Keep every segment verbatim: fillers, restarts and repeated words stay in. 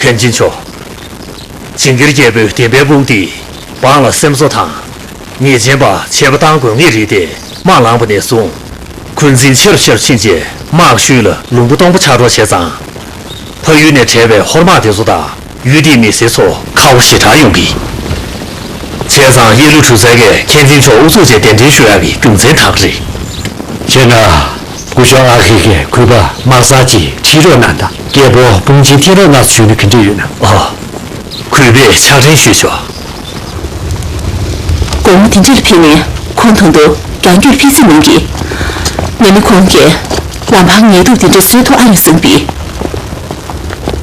བསྟན་འཛིན་མཆོག་བྱིན་གྱིས་བརྒྱན་པའི་བདེན་པའི་སྤུངས་འདི་འབངས་ལ་སེམས་གསོ་དང་། ཉེས་ཅན་པ་ཆད་པ་བཏང་དགོས་ངེས་རེད་དེ། དམག་ལངས་པ་ནས་བཟུང་འཁོན་འཛིན་ཆེ་རུ་ཆེ་རུ་ཕྱིན་རྗེས། དམག་ཤུལ་ལ་ལུང་པ་སྟོང་པ་ཆགས་འགྲོ་བྱས་ཙང་། ཕ་ཡུལ་ནས་བྲལ་བའི་ཧོར་དམག་དེ་ཚོ་དང་ཡུལ་དེའི་མི་སེར་ཚོ་ཁ་བ་ཞེ་དྲག་ཡོང་གི། བྱས་ཙང་གཡས་ལུས་གྲུབ་རྩལ་གྱིས་མཁན་འཛིན་མཆོག་དབུ་ཚུགས་བྱས་གདན་འདྲེན་ཞུ་ཡག་གི་རྒྱུ་མཚན་དག་རེད། བྱས་ན། སྐུ་ཞབས་ཨ་ཁེ་གིས་གུས་པ་དམག་སར་གྱིས་ཁྲིད་རོགས་གནང་དང་། རྒྱལ་པོ་དཔུང་ཆེན་ཐེ་རོ་ནག་ཞུས་ན་ག་འདྲ་ཡོད་ན། ཨོ། གུས་པས་ཕྱག་འཕྲིན་ཞུས་ཆོག་སྒོར་མོ་དེ་འདྲ་ལ་ཕན་ནས་ཁོང་ད་དུང་རྒྱང་སྐྱོད་ཕན་སེམས་མང་གི། ང་ནི་ཁོང་གིས་ལམ་བར་ངལ་དུབ་དེ་འདྲ་བཟོས་ཐུབ་ཨ་ཡོང་བསམ་པས།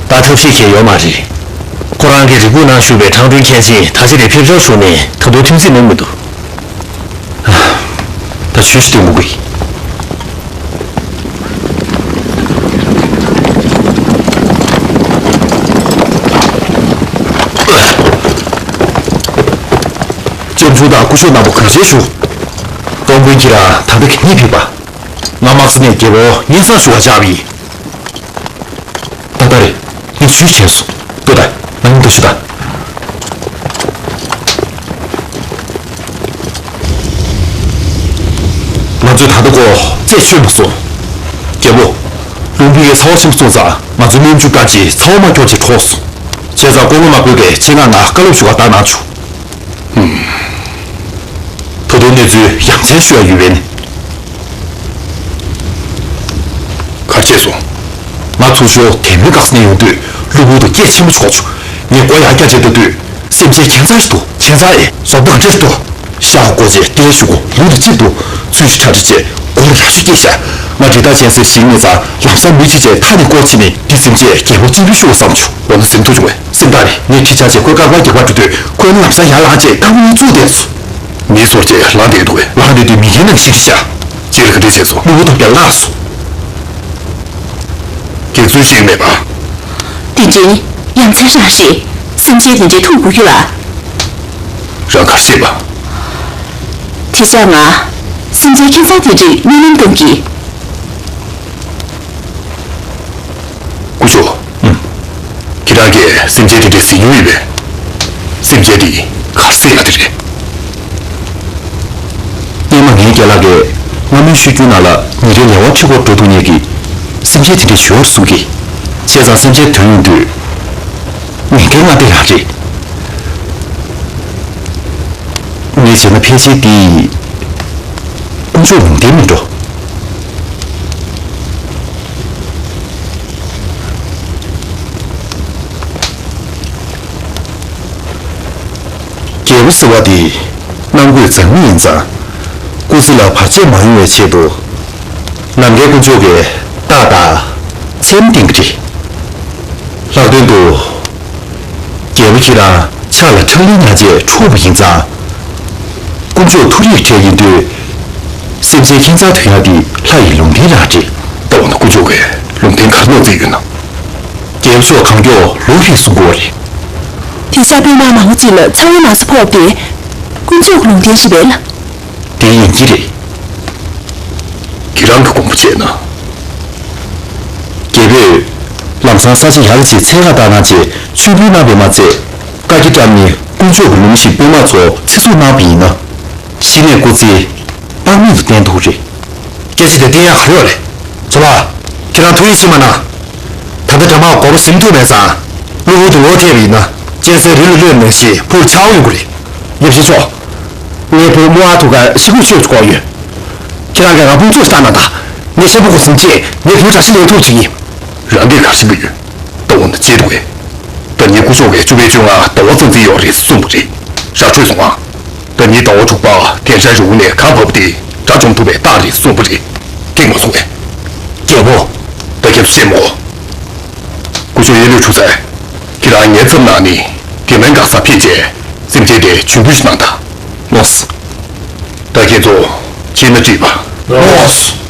ད་ཐབས་ཤེས་གང་ཡོད་མ་རེད། ཁོ་རང་གིས་རེ་སྒུག་གནང་བཞུགས་པའི་ཁྲང་ཀྲུང་མཁན་ཆེན་ད་ཆ་དེ་ཕེབས་འབྱོར་ཞུ་ནས་ད་དུང་ཐུགས་སེམས་ནོར་མི་འདུག་ད་ཆོས་ཞུ་དེ་མུ་གུ་ཡིན། ལྕམ་ཆུང་དང་སྐུ་ཞབས་རྣམ་པ་གུས་ཕྱག་ཞུ། ཏོང་ཀུན་ཁྱེད་རང་ད་ལྟ་ག་ནས་ཕེབས་པ། ང་དམག་ས་ནས་རྒྱལ་པོ་སྙན་སེང་ཞུ་བར་བཅར་བ་ཡིན། ད་ལྟ་རེད། ངས་ཆུས་བྱས་སོང་། ལྟོས་དང་། ང་གཉིས་ཐུག་ཞུ་དང་། ང་ཚོས་ད་ལྟ་ཀོ་རྩད་ཆོད་མ་སོང་། རྒྱལ་པོ། ལུང་པའི་ཚ་བ་ཆེན་པོ་སོང་ཙང་ང་ཚོའི་སྨན་ཆུ་དཀར་ཆེན་ཚ་བ་མ་འཁྱོག་ཅིག་འཕྲོག་སོང་། བྱས་ཙང་ཀོ་ལོ་མ་བོད་པའི་ཆེད་མངགས་ནང་བཀའ་སློབ་ཞུ་བར་བཏང་གནང་བྱུང་། ཧུམ། ད་དུང་གནས་ཚུལ་ཡ་མཚན་ཞུ་ཡ་ཡོད་པས་ནི། ག་རེ་བྱས་སོང་། ང་ཚུར་ཤོག་དེ་མོའི་འགག་ས་ནས་ཡོང་དུས་གློ་བུར་དུ་སྐད་ཆེན་པོ་ཞིག་གོ་བྱུང་། ངས་མགོ་ཡར་བཀྱག་བྱས་ལྟ་དུས་སེམས་ཅན་ཁྱད་མཚར་ཞིག་འདུག་ཁྱད་མཚར་ཨེ། བཟོ་ལྟ་ག་འདྲ་ཞིག་འདུག་ཤ་བ་བཀོག་རྗེས་ལྟས་ཞུ་གོ་ལུས་དུ་གཅིག་ཏུ་ཚུལ་ཞིག་ཁྲ་ཁྲ་བྱས་མགོ་ལ་ར་ཤོད་སྐྱེས་ཤག་ང་འདྲེ་ཐག་ཅན་སེ་ཞིག་མེད་ཙང་ལམ་སང་མི་གཅིག་བྱས་མཐའ་ནས་བསྐོར་ཕྱིན་ནས་འདི་སེམས་ཅན་རྒྱལ་པོ་གཅིག་པུའི་ཤུགས་བསམ་བྱུང་། འོ་ན་སེམས་ཐུག་བྱུང་བས། སེམས་ཐག་རེད། ངས་ཁྲིད་ཆ་བྱས་ཁོའི་ཀ་པར་རྒྱག་པར་འགྲོ་དུས་ཁོས་ལམ་སང་ཡར་ལངས་རྗེས་ཀ་བ་གཉིས་བཙུགས་བསྡད་སོང་། མི་ཚོར་རྗེས་ལངས་བསྡད་འདུག་བས། ལངས་བསྡད་དུས་མི་ཁའི་ནང་ཞིག་ཤ། ཅི་ལ་ག་འདྲས་བྱས་སོང་། གློ་བུར་དུ་ཡར་ལངས་སོང་། གེགས་ཚུལ་ཞིག་མེད་པ། དེ་འདྲའི་ཡ་མཚན་རང་རེད། སེམས་ཅན་དེ་འདྲའི་ཐུག་དགོས་རྒྱུ་ལ། རང་གར་ཤེས་པ། དེ་ཙང་ང་སེམས་ཅན་ཁྱད་མཚར་དེ་འདྲའི་གཉིད་ལམ་གཏོང་གི། སྐུ་ཞབས། ཨུམ། ཁྱེད་རང་གིས་སེམས་ཅན་དེ་འདྲའི་གཟིགས་མྱོང་ཡོད་པས། སེམས་ཅན་དེ་གར་སེ་ཡ་དེ་རེད། སྔོན་མ་ངའི་རྒན་ལགས་ཀྱིས་སྔ་མོའི་ཤོད་རྒྱུན་ནང་ལ་ཉིན་རེའི་ལས་དབང་ཁྲིད་སྐོར་འགྲོ་འདུག་མཁན་གྱི་སེམས་ཅན་དེ་འདྲ་ཡོད་རེད་གསུང་གི། བྱས་ཙང་སེམས་ཅན་དོན་ཡོང་དུས་ཉེན་ཁའི་མངའ་སྡེ་རང་རེད། ངས་བྱས་ན་ཕལ་ཆེར་འདི་དཀོན་མཆོག་ལུང་བསྟན་མིན་འགྲོ། རྒྱལ་པོ་ཟེར་བ་དེ་ནང་ཁུལ་མཛངས་མི་ཡིན་ཙང་། སྐུ་ཚེ་ལ་བར་ཆད་མ་ཡོང་བའི་ཆེད་དུ། ནམ་མཁའི་དཀོན་མཆོག་གིས་རྟགས་དང་མཚན་བསྟན་གྱི་རེད། ལྷག་དོན་དུ། རྒྱལ་པོ་ཁྱེད་རང་ཕྱག་ལ་ཁྲག་ལན་ཉག་ཅེས་འཁྲུངས་པ་ཡིན་ཙང་། དཀོན་མཆོག་མཐོ་རིས་གྲས་ཡིན་དུས། སེམས་ཅན་ཁྱད་མཚར་ཐོན་ཡག་འདི་ལྷ་ཡི་ལུང་བསྟན་རང་རེད། ད་འོ་ན་དཀོན་མཆོག་གིས་ལུང་བསྟན་ག་རེ་གནང་རྩིས་ཡོད་ན། རྒྱལ་པོ་མཆོག་གང་མགྱོགས་ལོག་རེད་གསུང་གི་ཡོད་རེད། དེང་སང་དཔོན་དམག་མང་པོ་ཅིག་ལ་ཚ་བ་མང་ཙམ་ཕོག་སྟེ། དཀོན་མཆོག་གི་ལུང་བསྟན་ཞིག་རེད་ལ། དེ་ཡིན་གྱི་རེད། ཁྱེད་རང་གི་དགོངས་པ་བྱས་ན། རྒྱལ་པོས་ལམ་སང་ས་ཆ་ཡག་ཅིག་འཚོལ་ག་བཏང་གནང་བྱས་མཆོད་འབུལ་གནང་བས་མ་ཚད། བཀའ་རྒྱ་བཀྲམ་ནས་དཀོན་མཆོག་གི་ལུང་བཞིན་དཔོན་དམག་ཚོ་ཚེ་སྲོག་གནང་བ་ཡིན་ན། གཞི་ནས་སྐུ་ཚེ་དཔག་མེད་དུ་བརྟན་ཐུབ་རེད། སྐད་ཆ་དེ་བསྟན་ཡག་ག་རེ་ཡོད་རེད། ཇོ་ལགས། ཁྱེད་རང་ཐུགས་ཡིད་ཆེས་མ་གནང་། ད་ལྟ་དགྲ་དམག་མགོ་པོ་ཟིན་ཐུབ་མེད་ཙང་། གློ་བུར་དུ་ལོག་ཐེབས་པ་ཡིན་ན་གཅན་གཟན་རི་ལ་གློད་ནང་བཞིན་འཕུར་ཆགས་ཡོང་གི་རེད། ཡབ་གཞིས་མཆོག་ངའི་བུ་མོ་ཨ་ཐུ་ག་ཤི་ཁུག་ཤོད་དགོས་ཡོད། ཁྱེད་རང་གིས་ང་དཔུང་འཇུག་བཏང་གནང་དང་། ངས་ཤ་བུ་གོ་སུམ་ཅན་ངའི་བུ་དྲག་ཤི་ལེན་ཐུབ་ཅིག་ཡིན། རང་གིས་ག་རེ་ཤེས་ཀྱི་ཡོད། ད་འོ་ན་བྱེད་དུ་བས། ད་ནི་སྐུ་ཞབས་ཀྱིས་བཅུ་པའི་བཅོ་ལྔ་ཟླ་བ་ཙམ་ཙམ་ཡོད་རེད་གསུངས་པ་རེད། ར་འཕྲོད་སོང་ཨ། ད་ནི་ཟླ་བ་དྲུག་པ་དེ་འདྲ་རི་བོ་ནས་གར་བབས་ཏེ་དགྲ་བཅོམ་ཐུབ་པའི་རྟགས་རེད་གསུངས་པ་རེད། འགྲིག་མ་སོང་བས། རྒྱལ་པོ། ད་སྐྱབས་སུ་མཆི་མོ། སྐུ་ཞབས་ཡེ་ལུས་ཁྲུ་ཚན། ཁྱེད་རང་ཉེ་ཚབ་གནང་ནས་དེ་མིན་འགག་ས་ཕེབས་རྗེས་སེམས་ཅན་དེ་ཇུས་འབུལ་ཞིག་གནང་དང་། ལགས་སོ། ད་ཁྱེད་ཚོ་ཕྱིན་ན་འགྲིག་པ། ལགས་སོ།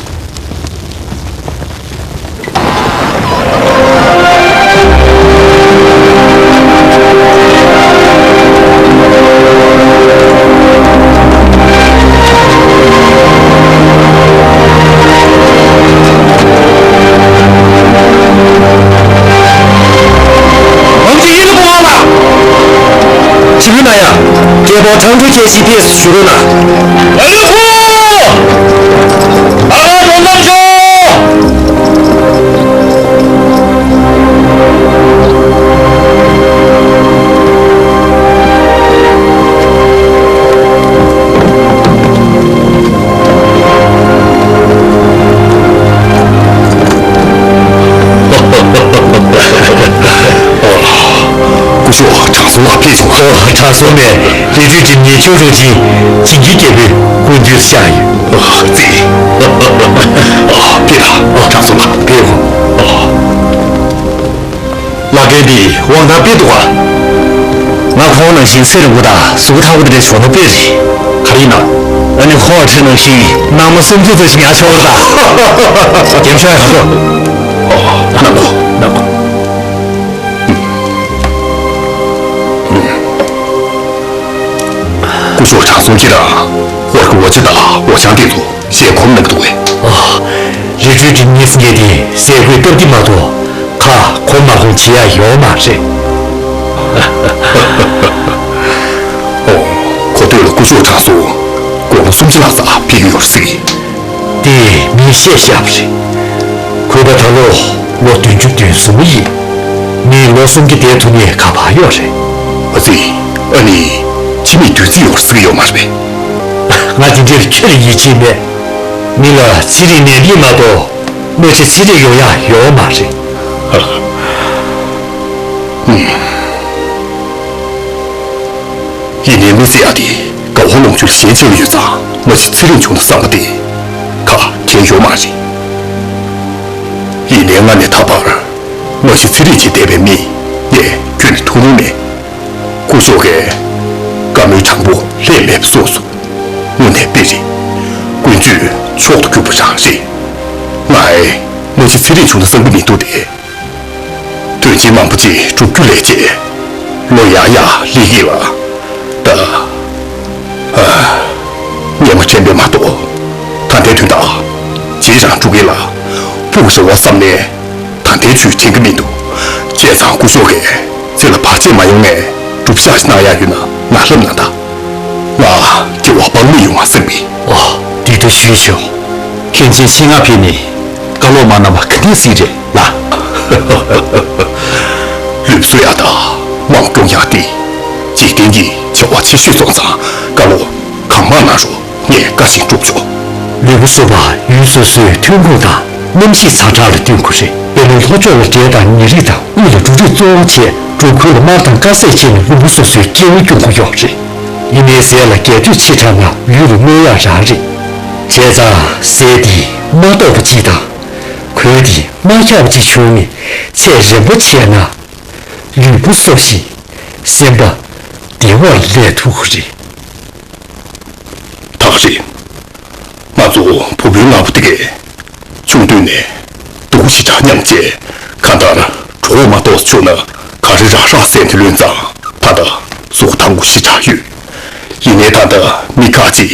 ཁོ་ཁྲང་ཀྲུའུ་ཁྱེད་ཀྱིས་ཕེབས་སུ་ཞུ་རོགས་གནང་། ཨ་ལུ་ཧུ། ཨ་ལ་དོ་དམ་ཤོག། སྐུ་ཞབས་དྲང་སྲོང་ལགས་ཕེབས་བྱུང་བ། ཨོ། དྲང་སྲོང་མས་ལས་རྒྱུ་འདི་ཉེ་ཆུང་རུ་ཅིང་ཇིང་གི་རྒྱལ་པོའི་སྐུ་མདུན་བཞག་ཡོད། ཨོ། ཙི། ཨོ། ཕེབས་ལ། ཨོ། དྲང་སྲོང་ལགས་ཕེབས་ཨོ། བླ་རྒན་འདི་དབང་ཐང་དཔེ་འདུག་ག། ང་ཁོང་ནང་བཞིན་ཚེ་རིང་པོ་དང་གཟུགས་ཐག་པོ་དེ་འདྲ་བྱུང་ན་དཔེ་རེད། ག་རེ་ཡིན་ན། ཨ་ནི་ཧོ་ཁྲི་ནང་བཞིན་ནང་མི་སུམ་ཅུ་ཙམ་ཞིག་ཡང་ཆོག་ལ། རྒྱན་ཆོག་ཡང་ཆོག། ཨོ། ནམ་གོ་ནམ་གོ། སྐུ་ཞབས་དྲང་སྲོང་ཁྱེད་རང་ཧོར་གྱི་འོ་ཇ་དང་འོ་ཆང་དེ་ཚོ་ཞལ་གོམས་གནང་གི་འདུག་གས། ཨ། རི་ཁྲོད་འདི་ཉིས་ངེས་དེ་ཟས་གོས་སྟབས་བདེ་མ་གཏོགས་ཁ་གོམས་མ་གོམས་བྱེད་ཡ་ཡོད་མ་རེད། ཨོ། གོ་ཐོས་ལ་སྐུ་ཞབས་དྲང་སྲོང་དགུང་ལོ་སུམ་ཅུ་ལྷག་ཙམ་ཕེབས་ཀྱི་ཡོད་རེད་ཟེར་གི། དེ་མིས་བཤད་བཞག་པ་རེད། གུས་པ་ད་ལོ་ལོ་བདུན་ཅུ་དོན་གསུམ་ཡིན། མི་ལོ་གསུམ་གྱི་འདས་ཐུབ་ནས་ག་པར་ཡོད་རེད། ཨ་ཙི། ཨ་ནི། ཁྱིམ་མི་བདུད་རྩི་ཡོད་ཟེར་གྱི་ཡོད་མ་རེད་པས། ང་དེ་འདྲར་ཁྱོད་ལ་ཡིད་ཆེས་མེད། མི་ལ་ཚེ་རིང་ནད་འདི་མ་གཏོགས་གནོད་བྱེད་ཚེ་རིང་ཡོང་ཡ་ཡོད་མ་རེད། ཡིན་ནའི་མི་ཟེར་ཡ་དེ་དགའ་བ་ལོངས་སྤྱོད་ལ་ཞེན་ཆེ་བ་ཡོད་ཙང་མ་གཞི་ཚེ་རིང་བྱུང་ན་བསམ་པ་དེ་ཁ་གྱེན་ཡོད་མ་རེད། ཡིན་ནའི་སྔ་ནས་ད་བར་མ་གཞི་ཚེ་རིང་བྱེད་བསྡད་པའི་མི་ངས་ཁྱོན་ནས་ཐུག་མྱོང་མེད། སྐུ་ཞབས་ཀྱིས་བཀའ་མོལ་དྲང་པོ་ལྷད་མེད་པ་གསུངས་སོང་། དངོས་གནས་དཔེ་རེད། ཀུན་སྤྱོད་མཆོག་ཏུ་གྱུར་པ་རང་རེད། ང་ཨེ་མ་གཞི་ཚེ་རིང་བྱུང་ན་བསམ་གྱི་མི་འདུག་སྟེ། དོན་ཆེན་མང་པོ་ཅིག་བསྒྲུབ་རྒྱུ་ལས་བྱེད། ལོ་ཡང་ཡང་སླེབས་ཀྱི་ལ། ད། ཨ། སྔོན་མ་དྲན་པས་མ་གཏོགས། ད་ལྟའི་དོན་དག་ཇེ་རང་འགྲོ་གི་ལ། ཕུགས་ཀྱི་རེ་བ་བསམ་ནས་ད་ལྟའི་ཆོས་དྲན་གྱི་མི་འདུག་བྱས་ཙང་སྐུ་ཞབས་ཀྱིས་ཚེ་ལ་བར་ཆད་མ་ཡོང་ངས་སྒྲུབ་བཞག་ཞིག་གནང་ཡག་ཡོད་ན་ང་ལབ་ན་ད། ང་སྐྱེ་བ་དཔག་མེད་ཡོང་བ་བསམ་གི། ཨོ། འདི་ལྟར་ཞུས་ཤོག་མཁན་ཆེན་ཆེད་མངགས་ཕེབས་ནས་བཀའ་སློབ་མ་གནང་བ་ག་འདྲ་ཞིག་རེད་ལ། ལུས་པོ་གསོ་ཡག་དང་དབང་སྐྱོང་ཡག་དེ་འཇིག་རྟེན་གྱི་བྱ་བ་ཆེ་ཤོས་སོང་ཙང་བཀའ་སློབ་གང་མང་གནང་རོགས། ངས་བཀའ་བཞིན་སྒྲུབ་ཆོག་ལུས་པོ་གསོ་བ་ཡུལ་སོ་སོའི་ཐོན་ཁུངས་དང་གནམ་གཤིས་ཛ་དྲག་ལ་བསྟུན་དགོས་རེད། དཔེར་ན་ལྷོ་ཕྱོགས་ལ་འབྲས་དང་ཉ་རིགས་དང་དབུས་ལ་འབྲུ་རིགས་གཙོ་བོ་བྱས་འབྲུ་ཁུལ་ལ་མར་དང་དཀར་ཟས་བྱས་ནས་ལུས་པོ་སོ་སོའི་སྐྱེ་བོ་སྐྱོང་དགོས་ཡོད་རེད། ཡིན་ནའི་ཟས་ལ་རྒྱས་སྤྲོས་ཆེ་དྲགས་ན་ལུས་ལ་གནོད་ཡག་རང་རེད། བྱས་ཙང་ཟས་འདི་མ་གཏོགས་པ་གཅིག་དང་། གོས་འདི་མ་འཁྱག་པ་གཅིག་བྱུང་ནས་ཚད་རན་པོ་བྱས་ན། ལུས་པོ་གསོ་ཞིང་སེམས་པ་བདེ་བར་སླེབས་ཐུབ་ཀྱི་རེད། ད་ག་རེད། ང་ཚོ་བུ་སྤུན་ལྔ་པོ་དེ་གས་ཆུང་དུས་ནས་སྡུག་ཞེ་དྲག་མྱངས་བྱས་གང་ལྟར་གྲོད་ཁོག་མ་ཏོག་ཙམ་ཆག་ན་ག་རེ་རག་རག་ཟས་དེ་ལོན་ཙང་ད་ལྟ་གཟུགས་ཐང་པོ་ཞེ་དྲག་ཡོད། ཡིན་ནའི་ད་ལྟ་མི་ཁག་ཅིག་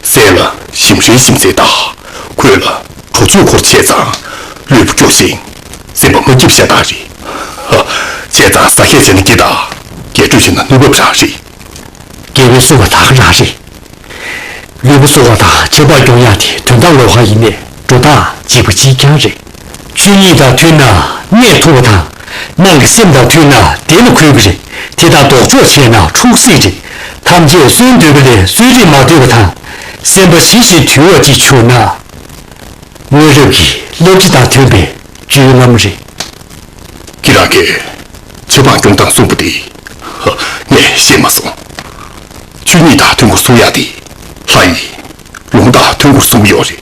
ཟས་ལ་ཞིམ་རལ་ཞིམ་ཟས་དང་གོས་ལ་དྲོ་ཚོས་འཁོར་བྱས་ཙང་ལུས་པོ་སྐྱོ་ཞིང་སེམས་པ་མ་སྐྱིད་པ་ཞེ་དྲག་རེད། ཧ། བྱས་ཙང་ཟ་ཁས་བྱས་ན་སྐྱིད་དང་རྒྱས་སྤྲོས་བྱས་ན་ནུས་པ་རང་རེད། རྒྱལ་པོས་གསུངས་པ་ད་ག་རང་རེད། ལུས་པོ་གསོ་བ་དང་ཁྱད་པར་སྐྱོང་ཡག་དེ་དོན་དག་ལོགས་ཀ་ཡིན་ནའི་འགྲོ་སྟངས་འཇིགས་པ་གཅིག་རྐྱང་རེད། ཆོས་ཉིད་དང་མཐུན་ན་གནས་ཐུབ་པ་དང་། ནང་གི་སེམས་དང་མཐུན་ན་བདེ་ལ་འཁོད་ཀྱི་རེད། དེ་དང་ལྡོག་ཕྱོགས་བྱས་ན་འཁྲུག་སྲིད་རེད། ཐམས་ཅད་གསོན་འདོད་པ་ལས་གསོན་རིགས་མ་འདོད་པ་དང་། སེམས་པ་ཞི་ཞིང་དུལ་བ་ཅིག་བྱུང་ན། སྔོན་རབས་ཀྱི་བསླབ་བྱ་དང་མཐུན་པའི་སྤྱོད་ལམ་རེད། ཁྱེད་རང་གིས་ཆབ་འབངས་སྐྱོང་སྟངས་གསུངས་པ་དེ་ངས་ཤེས་མ་སོང་། ཆོས་ཉིད་དང་མཐུན་པར་གསུང་ཡག་དེ་ལྷ་ཡི་ལུང་དང་མཐུན་པར་གསུངས་ཡོད་རེད།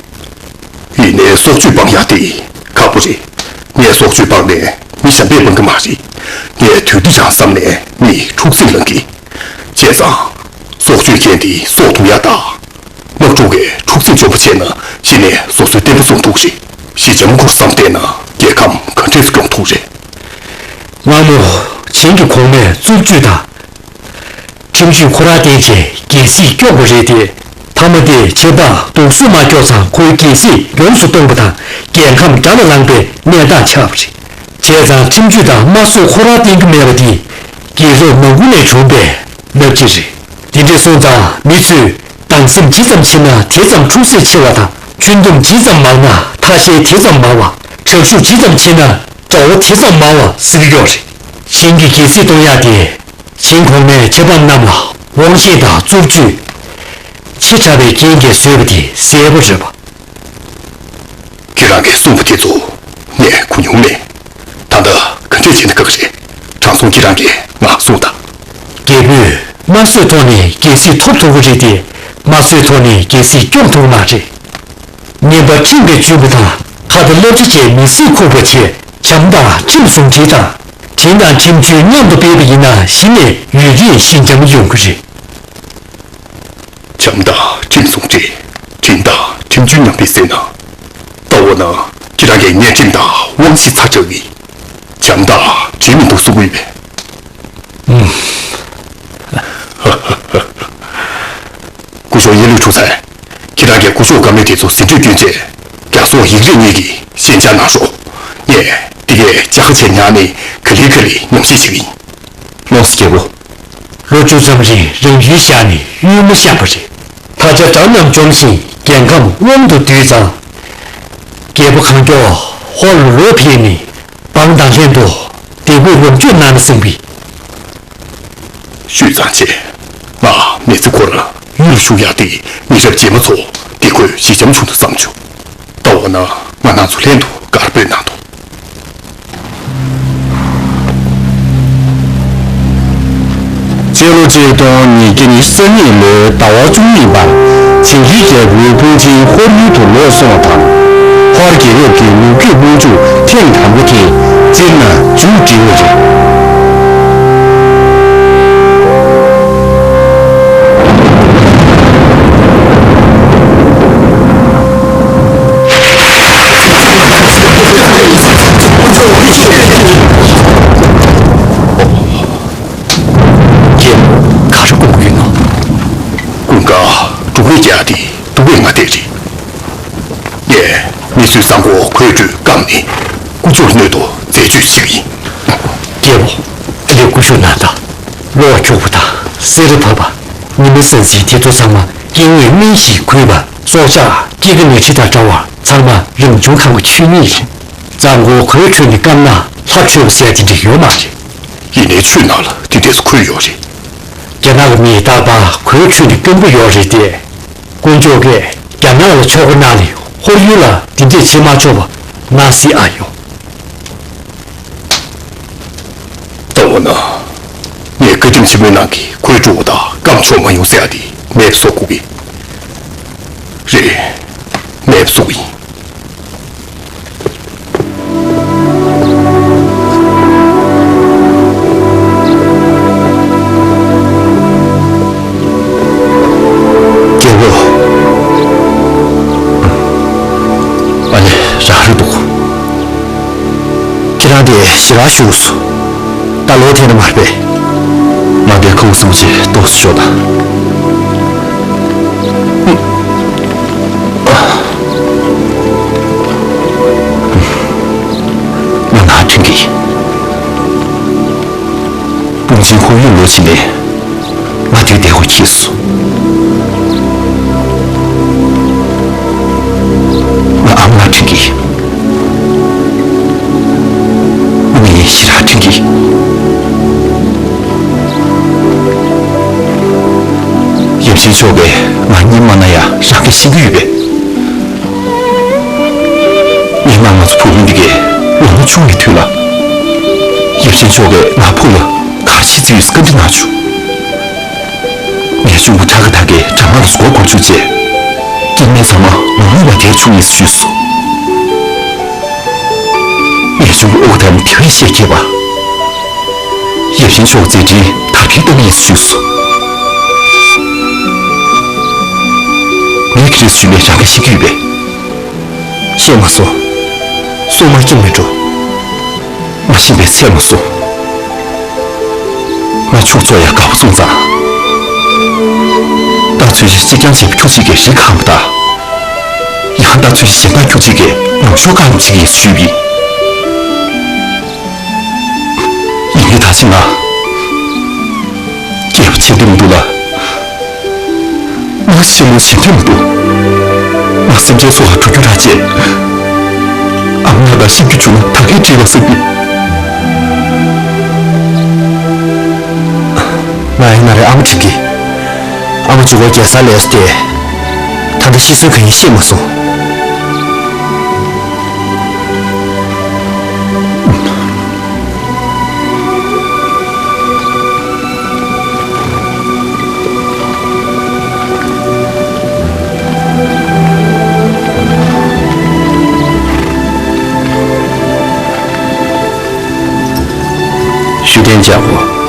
ཡིན་ནའི་སྲོག་གཅོད་སྤང་ཡག་དེ་ཁག་པོ་རེད། ངས་སྲོག་གཅོད་སྤངས་ནས་མི་གཞན་པས་སྤང་གི་མ་རེད། ངས་དུས་འདི་རང་བསམ་ནས་མི་འཁྲུག་སྲིད་ལང་གི། བྱས་ཙང་། སྲོག་གཅོད་མཁན་དེ་སྲོག་དུམ་ཡག་དང་། དམག་འཁྲུག་གིས་འཁྲུག་རྩོད་བཅོ་བ་བྱས་ན་གཞི་ནས་སོ་སོའི་བསྟན་པ་སྲུང་ཐུབ་རེད། ཞི་འཇམ་སྐོར་བསམ་བསྡད་ན་རྒྱལ་ཁམས་ག་འདྲས་སུ་སྐྱོང་ཐུབ་རེད། སྔ་མོ་ཆིང་གི་གོང་མས་རྩུབ་སྤྱོད་དང་། ཁྲིམས་གཅོད་ཁོ་རང་བསྟེན་བྱས་རྒྱལ་སྲིད་སྐྱོབ་པ་རེད་དེ། མཐའ་མ་དེ་ཆབ་འབངས་སྡུག་སྲོག་མ་སྐྱོབ་ཙང་ཁོའི་རྒྱལ་སྲིད་ཡོངས་སུ་སྟོངས་པ་དང་རྒྱལ་ཁམས་རྒྱ་ལ་ལངས་པའི་གནས་སྟངས་ཆགས་པ་རེད། བྱས་ཙང་ཁྲིམས་གཅོད་དང་དམར་གསོད་ཁོ་རང་བསྟེན་གྱི་མེད་པ་དེ་རྒྱལ་རབས་ནང་ཁུལ་ནས་བྱུང་པའི་བསླབ་བྱ་རེད། དེ་འདྲས་སོང་ཙང་མི་ཚོས་སྡང་སེམས་ཇི་ཙམ་ཆེ་ན་དེ་ཙམ་འཁྲུག་ཟེར་ཆེ་བ་དང་། ཁྱོན་བསྡོམས་ཇི་ཙམ་མང་ན་ཐ་ཤལ་དེ་ཙམ་མང་བ། དྲག་ཤུགས་ཇི་ཙམ་ཆེ་ན་དགྲ་བོ་དེ་ཙམ་མང་བ་ཟེར་གྱི་ཡོད་རེད། གཞན་གྱི་རྒྱལ་སྲིད་གཏོང་ཡག་དེ། གཞན་གོང་མའི་ཆབ་འབངས་རྣམས་ལ་དབང་ཤེད་དང་རྩུབ་སྤྱོད་ཆེ་དྲགས་པའི་རྐྱེན་གྱིས་བཟོས་པ་དེ་གསལ་པོ་རེད་པ། ཁྱེད་རང་གིས་གསུངས་པ་དེ་ཚོ་ངས་གོ་མྱོང་མེད། ད་ལྟ་ག་འདྲས་བྱས་ན་དགའ་གི་རེད། དྲང་སྲོང་ཁྱེད་རང་གིས་ང་གསུངས་དང་། རྒྱལ་པོས་དམར་གསོད་ཐོག་ནས་རྒྱལ་སྲིད་ཐོབ་ཐུབ་ཀྱི་རེད་དེ། དམར་གསོད་ཐོག་ནས་རྒྱལ་སྲིད་སྐྱོང་ཐུབ་ཀྱི་མ་རེད། ངན་པ་ཁྲིམས་ཀྱིས་བཅུན་པ་དང་། ཁ་དང་བསླབ་བྱ་བཅས་མི་སྲིད་ཁུག་པ་བྱས། བྱམས་དང་ཁྲིམས་ཟུང་འབྲེལ་དང་། དྲིན་དང་ཁྲིམས་གཅོད་མཉམ་དུ་སྤེལ་བ་ཡིན་ན་གཞི་ནས་ཡུན་རིང་ཞི་འཇམ་ཡོང་གི་རེད། བྱམས་དང་ཁྲིམས་ཟུང་འབྲེལ། དྲིན་དང་ཁྲིམས་གཅོད་མཉམ་སྤེལ་ཟེར་ན། ད་འོ་ན་ཁྱེད་རང་གིས་ངའི་ཁྲིམས་དང་དབང་ཤེད་ཚ་དྲགས་ཀྱིས་བྱམས་དང་འབྲེལ་མི་འདུག་གསུང་གི་ཡོད་པས། སྐུ་ཞབས་ཡེ་ལུའི་ཁྲུང་ཚན། ཁྱེད་རང་གིས་སྐུ་ཞབས་བཀའ་མོལ་དེ་ཚོ་ཟིན་བྲིས་བསྐྲུན་རྗེས། རྒྱ་སོག་ཡིག་རིགས་གཉིས་ཀྱི་ཞན་ཆ་གནང་རོགས། ངས་འདི་གའི་བཅའ་ཁ་བྱས་ཉར་ནས་ག་ལེ་ག་ལེ་ཉམས་ཞིབ་བྱེད་ཀྱི་ཡིན། ལགས་སོ་རྒྱལ་པོ། ལོ་བཅུ་ཙམ་རིང་རང་ཡུལ་བཞག་ནས་ཡུལ་མ་བཞག་པ་རེད། ད་ཆ་དགྲ་རྣམས་འཇོམས་ཤིང་རྒྱལ་ཁམས་དབང་དུ་བསྡུས་ཙང་། རྒྱལ་པོ་གང་མགྱོགས་ཧོར་ལ་ལོག་ཕེབས་ནས་འབངས་དང་ལྷན་དུ་བདེ་སྐྱིད་ལོངས་སྤྱོད་གནང་ན་བསམ་པས། ཤུས་ཙང་བྱས། ང་མི་ཚེ་ཁོ་རང་ཡུལ་ལ་བཞུགས་ཡག་དེ་མི་རབས་རྗེས་མ་ཚོ་བདེ་འཁོད་ཞི་འཇམ་བྱུང་འདུག་བསམ་བྱུང་། ད་འོ་ན་ང་རང་ཚོ་ལྷན་དུ་གར་སྤོས་གནང་དང་། སྤྱི་ལོ་ཆིག་སྟོང་ཉིས་བརྒྱ་ཉི་ཤུ་རྩ་གཉིས་ལོའི་ཟླ་བ་བཅུ་གཉིས་པར་ཇིང་གིའི་རྒྱལ་པོའི་དཔུང་ཆེན་ཧོར་ཡུལ་དུ་ལོག་སོང་བ་དང་། ཧོར་རྒྱལ་རབས་ཀྱི་ལོ་རྒྱུས་སྔོན་འཇུག་ཐེངས་དང་པོ་དེ་སྤྱིར་ན་མཇུག་སྒྲིལ་བ་རེད། ཁྱེད་ག་རེ་དགོངས་ཀྱི་ཡོད་ན། ཀུན་དགའ་འབྲུག་པའི་རྒྱལ་དེ་འབྲུག་པའི་མངའ་སྡེ་རེད། ངས་མི་གསོད་གཙང་པོ་གོས་ཁྲུས་བསྐམས་ནས་ཀུ་ཅོར་སྣོད་དུ་རྫས་བཅོས་བྱེད་ཀྱི་ཡིན། རྒྱལ་པོ། ཨ་ལས་སྐུ་ཞབས་ནཱ་ད། གློག་འཁྱུག་པ་དང་སེར་བབས་པ། ཉི་མ་ཟང་ཟིང་དེ་ཚོ་ཚང་མ་སྐྱེ་དངོས་སྨན་ཞིག་གུས་པ། སྲོག་ཆགས་སྐྱེ་རྒ་ན་འཆི་དང་འདྲ་བར་ཚང་མ་རང་བྱུང་ཁམས་ཀྱི་ཆོས་ཉིད་རེད། གཙང་པོ་གོས་ཁྲུས་ནས་བསྐམས་ན་ལྷ་ཁྲོས་པ་ཟེར་དེ་འདྲ་ཡོད་མ་རེད། ཡིན་ནའི་ཆོས་ནང་ལ་དེ་འདྲས་སུ་འཁོད་ཡོད་རེད། རྒྱ་ནག་གི་མིས་རྟག་པར་གོས་ཁྲུས་ནས་བསྐམ་གྱི་ཡོད་རེད་དེ། དཀོན་མཆོག་གིས་རྒྱ་ནག་ལ་ཆོག་པ་གནང་ནས་ཧོར་ཡུལ་ལ་འདི་འདྲས་བྱེད་མ་ཆོག་པ་གནང་སྲིད་ཨ་ཡོད། ད་འོ་ན། ངས་བཀའ་ཁྲིམས་ཆེན་མོའི་ནང་གི་གོས་བཀྲུ་བ་དང་བསྐམ་ཆོག་མ་ཡོང་ཟེར་ཡ་དེ་མེད་པ་བཟོ་དགོས་ཀྱི། རེད། མེད་པ་བཟོ་གི་ཡིན། རྒྱལ་པོ། ཨ་ནི་རང་རེད་འདུག་ཁྱེད་རང་དེ་ཞེ་དྲག་ཞུགས་སོང་། ད་ལོག་ཐེངས་ནི་མ་རེད་པས། ང་དེ་ཁོང་སུམ་ཅུ་ཏོག་ཙམ་ཤོག་དང་། ང་ང་དྲན་གི་ཡིན། དཔུང་ཆེན་ཁོར་ཡུག་ལོ་ཕྱིན་ནས། ང་དུས་བདེ་བོ་འཁྱེར་སོང་། ང་ཨ་མ་ལ་དྲན་གྱི། ངས་ཞེ་དྲག་དྲན་གྱི། ཡབ་ཆེན་མཆོག་གིས་ང་གཉིད་མ་ན་ཡ་རང་གིས་ཤེས་ཀྱི་ཡོད་པས། སྔན་མ་ང་ཚོ་བུ་མོ་འདི་གས་ལོ་ན་ཆུང་བའི་དུས་ལ། ཡབ་ཆེན་མཆོག་གིས་ང་ཕུག་ལ་གར་ཆེ་ཚུལ་བཀའ་འདྲི་གནང་བྱུང་། ངའི་གཅུང་པོ་ཁྲ་ཁ་ཐག་གིས་གྲང་ངར་ལ་སྒོ་སྒོར་བཅུག་རྗེས། སྐྱེ་དམན་ཚང་མ་ངུ་ངུ་བ་དེར་བཅུག་ཡིན་ཞུས་སོ། ངའི་གཅུང་པོ་ཨོ་ཁ་ཐ་ནི་དེ་བས་བཤད་མཁས་པ། ཡབ་ཆེན་མཆོག་མཛད་འཕྲིན་དར་འཕེལ་བཏང་ཡིན་ཞུས་སོ། ངས་ཁྱེད་རེས་ཞུས་ནས་རང་གིས་ཤེས་ཀྱི་ཡོད་པས། ཤེས་མ་སོང་། སོ་མ་སྐྱེ་མི་འགྲོ། མ་ཤེས་པའི་ཚད་མ་སོང་། ང་ཕྱུགས་འཚོ་ཡག་དགའ་པོ་སོང་ཙང་། རྟ་ཚོས་ཤིང་གཅིག་རྐྱང་བྱས་པའི་ཕྱུགས་གཅིག་གིས་རི་ཁ་འམ་ད། ཡང་རྟ་ཚོས་ཤིང་གཞན་དག་ཁྱུ་གཅིག་གིས་ནུབ་ཕྱོགས་གང་བྱེད་ཀྱི་ཞུས་པ་ཡིན། ཡིན་ནའི་ད་ཕྱིན་ང་སྐྱེས་པ་ཆེ་འདི་མི་འདུག་ལ། ང་ཕྱི་ལོགས་ཞིག་ཐོན་མི་འདུག་ང་སེམས་ཁྲལ་སོགས་ལ་འགྲོ་རྒྱུ་ར་བྱས། ཨ་མ་ལགས་དང་ཤི་རྒྱུ་བྱུང་ན་ད་གིན་འགྲིག་པ་ཟེར་གི། ང་ཡིན་ན་རེ་ཨ་མ་འགྲིག་གི། ཨ་མ་གཅིག་པོ་རྒྱལ་ས་ལས་སུ་བསྡད། ད་ལྟ་ཤི་གསོན་གང་ཡིན་ཤེས་མ་སོང་། ཤུགས་ལྡན་ལྕགས་པོ།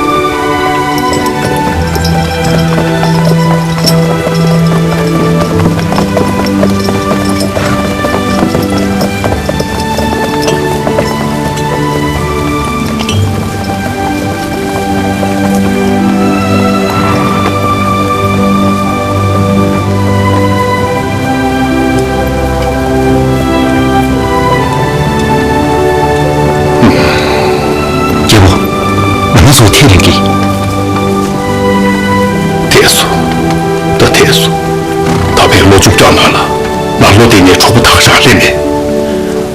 རྒྱལ་པོ། ང་རང་ཚོ་ཐད་རིང་གི། ཐད་སོང་། ད་ཐད་སོང་། ད་ཕན་ལོ་བཅུ་གྲངས་ནང་ལ་ང་ལོ་དེ་ནས་གྲོགས་པོ་དག་རང་སླེབས་མེད།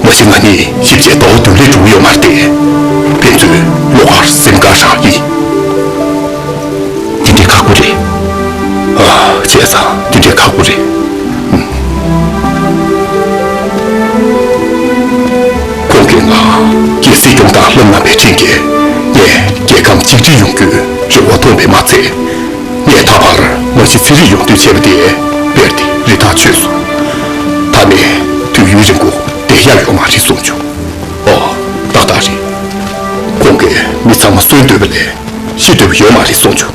མ་གཞི་ང་ནི་ཞིབ་དཔྱད་ཟླ་བ་བདུན་ལས་འགྲོ་གི་ཡོད་མ་རེད་དེ། ཕན་ཚུན་བློ་དཀར་སེམས་དཀར་རང་ཡིན། དེ་འདྲའི་ཁག་པོ་རེད། ཨ། བྱས་ཙང་དེ་འདྲའི་ཁག་པོ་རེད། ཁོང་གིས་ང་རྒྱལ་སྲིད་སྐྱོང་སྟངས་བསླབ་གནང་བའི་དྲིན་གྱིས་ངས་རྒྱལ་ཁམས་ཆིག་སྒྲིལ་ཡོང་རྒྱུའི་རེ་བ་མཐོང་བས་མ་ཚད། ངས་ད་བར་མ་གཞི་ཚན་རིག་ཡོངས་བསྡུས་བྱས་པ་དེ་དཔེར་དེ་རི་ཐག་ཆོད་སོང་། ད་ནི་དུས་ཡུན་རིང་པོ་བསྡད་ཡག་ཡོད་མ་རེད་གསུངས་བྱུང་། ཨོ། ཏག་ཏག་རེད། ཁོང་གིས་མི་ཚང་མ་གསོན་འདོད་པ་ལས་ཤི་འདོད་པ་ཡོད་མ་རེད་གསུངས་བྱུང་།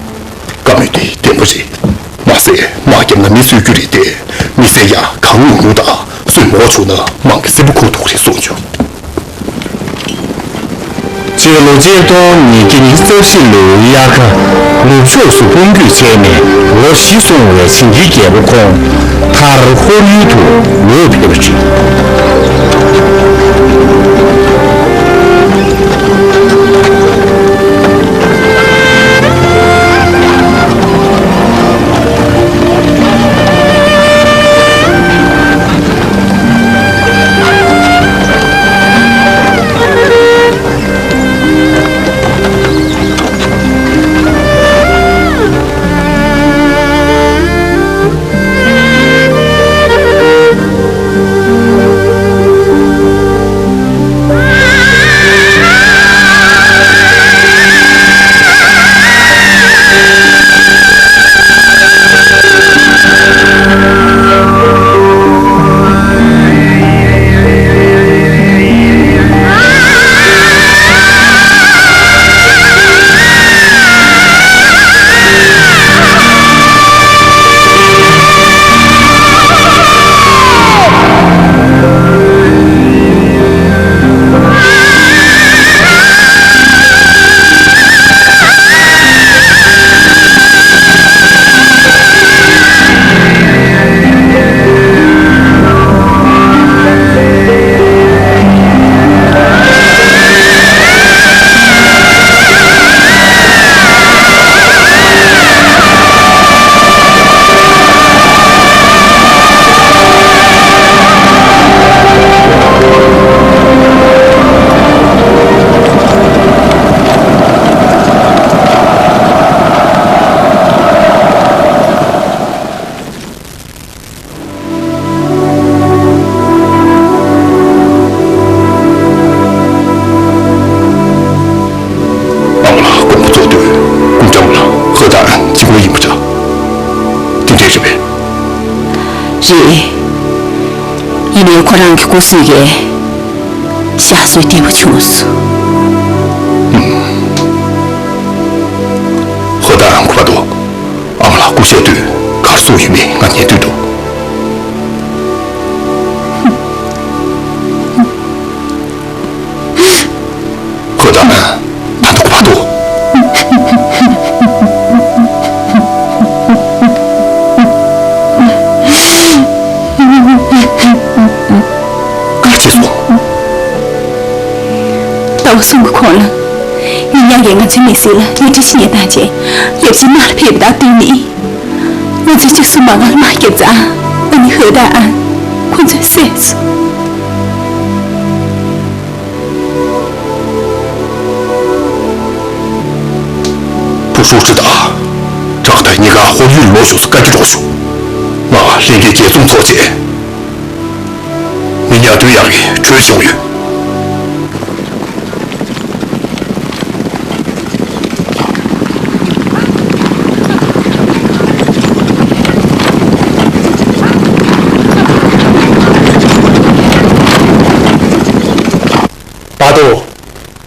བཀའ་མོལ་དེ་བདེན་པ་རེད། མ་ཟད་དམག་རྒྱབ་ན་མི་གསོད་རྒྱུ་རེད་དེ། མི་བསད་ཡག་གང་ཡོང་ཡོང་དང་། གསོད་མོ་བྱུང་ན་དམག་གི་སྲིན་པོ་ཁུག་ཐུག་རེད་གསུངས་བྱུང་། སྤྱི་ལོ་ཆིག་སྟོང་ཉིས་བརྒྱ་ཉི་ཤུ་རྩ་བཞི་ལོའི་དབྱར་ཁ། ནུབ་ཕྱོགས་སུ་དཔུང་འཇུག་བྱས་ནས་ལོ་བཞི་སོང་བའི་ཆིང་རྒྱལ་པོ་ཁོང་མཐར་ཧོར་ཡུལ་དུ་འོས་ཕེབས་པ་རེད། ཨ་མ་ལགས་དགོངས་པ་རྫོགས་དུས་སྐུ་ཕྲེང་ལ་ཧོ་ཐང་གཅིག་པོ་ཡིན་པ་འདྲ། དེ་འདྲས་རེད་པས། རེད། ཡིན་ནའི་ཁོ་རང་གི་སྐུ་གཟུགས་ཀྱིས་ཞག་སོས་བདེ་པོ་བྱུང་སོང་། ཧོ་ཐང་གོ་བ་དོ། ཨ་མ་ལགས་སྐུ་གཤེགས་དུས་གར་སོང་ཡོད་མེད་ང་ཉན་འདོད་འདུག་ཧོ་ཐང་། ད་འདུག་བ་འདུག་ག་བྱས་སོང་། ཟླ་བ་གསུམ་གྱི་གོང་ལ། མི་ཉག་གིས་ང་ཚོའི་མི་སེར་ལ་གཡོ་སྒྲིག་བྱེད་མཁན་དང་བཅས་ཡབ་ཆེན་ནང་ལ་ཕེབས་པ་དང་བསྟུན་ནས། ང་ཚོས་གཅིག་སུ་མ་ང་ལ་མ་བརྒྱབ་ཙང་ཨ་ནི་ཧོ་དང་ཨན་ཁོ་ཚོས་བསད་སོང་། བུ་ཧྲུའུ་ཀྲི་དང་ཁྲག་ཐར་གཉིས་ཀ་ཧོར་ཡུལ་ལོག་ཞུགས་སུ་བཀའ་བཀྱོན་རོགས་ཞུ། ང་ལྷན་རྒྱས་རྒྱལ་སྲུང་ཚོགས་བཅས། མི་ཉག་ཏུ་ཡག་གི་གྲོས་བྱུང་ཡོད། པ་ཏོ།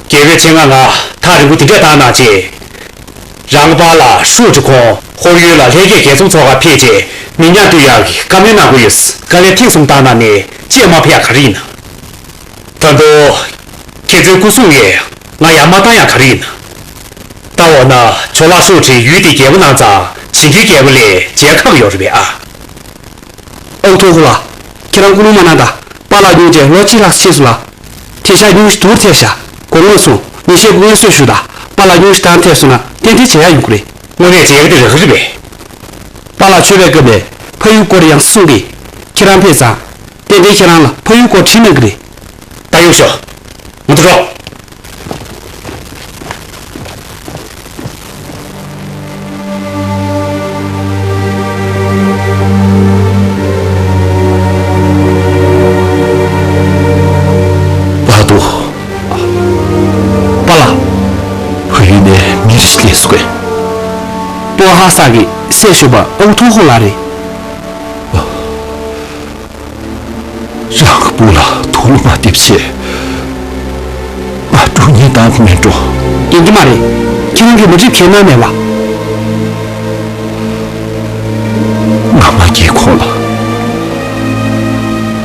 རྒྱལ་བའི་སྤྱན་སྔ་ང་ཐག་རིང་པོ་དེ་འདྲས་བཏང་གནང་བྱས། རང་པཱ་ལགས་ཧྲུའུ་ཀྲི་ཁོང་ཧོར་ཡུལ་ལ་ལྷན་རྒྱས་རྒྱལ་སྲུང་ཚོགས་ཁག་ཕེབས་རྗེས་མི་ཉག་ཏུ་ཡག་གི་བཀའ་མོལ་གནང་དགོས་ཡོད། དཀའ་ལས་ཐེངས་གསུམ་བཏང་གནང་ནས་ཅིས་མ་ཕེབས་ཡག་ག་རེ་ཡིན་ན། ད་དུང་། ཁྱེད་ཚོའི་སྐུ་སྲུང་ཡས་ང་ཡར་མ་བཏང་ཡག་ག་རེ་ཡིན་ན། ད་འོ་ན་ཇོ་ལགས་ཧྲུའུ་ཀྲི་ཡུལ་འདི་རྒྱལ་པོ་གནང་ཙང་བྱིན་གྱིས་རྒྱལ་པོ་ལས་མཇལ་ཁག་ཡོད་རེད་པས་ཨ། ཨོ་ཐོ་ཧོ་ལགས། ཁྱེད་རང་སྐུ་རླུང་མ་གནང་དང་། པཱ་ལགས་སྙུང་རྗེས་ལོ་གཅིག་ལྷག་ཕྱིན་སོང་ལགས། དེང་སང་སྙུང་གཞི་དུར་ཐེབས་ཤག་སྒོར་མོ་སོང་། ཉིན་ཤས་སྔོན་གསོས་ཞུ་དང་། པཱ་ལགས་སྙུང་གཞི་དང་ཐེབས་སོང་ན་ཏན་ཏན་མཇལ་ཡག་ཡོང་གི་རེད། དངོས་གནས་མཇལ་ཡག་དེ་རག་གི་རེད་པས། པཱ་ལགས་མཆོད་པའི་སྐབས་ནས་ཕ་ཡུལ་སྐོར་ཡང་གསུང་གི། ཁྱེད་རང་ཕེབས་ཙང་། ཏན་ཏན་ཁྱེད་རང་ལ་ཕ་ཡུལ་སྐོར་ཁྲིད་གནང་གི་རེད། ད་ཡོང་ཤོག་ང་ཚོ་འགྲོ། པཱ་ཏོ། པཱ་ལགས། ཕ་ཡུལ་ནས་མི་རེ་ཞིག་སླེབས་སོང་བས། ཏོ་ཧ་ས་གི་སྲས་ཞབས་པ་ཨོ་ཐོ་ཧོ་ལགས་རེད། རང་གི་བུ་ལ་དུག་ལོག་མ་འདེབས་བྱས། ང་འགྲོ་ཉེན་བཏང་གི་མེད་འགྲོ། ཡིན་གྱི་མ་རེད། ཁྱེད་རང་གིས་མ་འགྲིག་གལ་གནང་མེད་པ། ང་མ་སྐྱེས་གོང་ལ།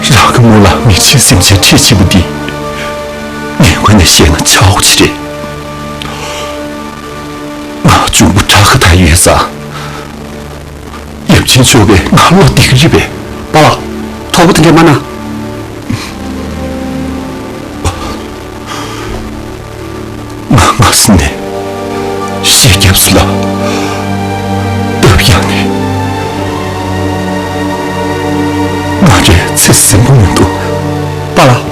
རང་གི་བུ་ལ་མི་ཚེའི་སེམས་ཅན་ཁྲི་ཆེན་པོ་འདི། ངས་ངོས་ནས་བཤད་ན་ཆག་སྒོ་ཅིག་རེད། ང་གཅུང་པོ་བྲག་ཁ་ཐག་ཡོད་ས། ཡབ་ཆེན་མཆོག་གིས་ང་བློ་གཏད་ཀྱི་རེད་པས། པཱ་ལགས། དོགས་པ་དེ་འདྲ་མ་གནང་། ང་སྔ་ས་ནས་གཞིས་སྐྱབས་སུ་ལ་སྟབས་ཡག་ནས། ང་རའི་ཚེ་ཟིན་པོ་མི་འདུག་པཱ་ལགས།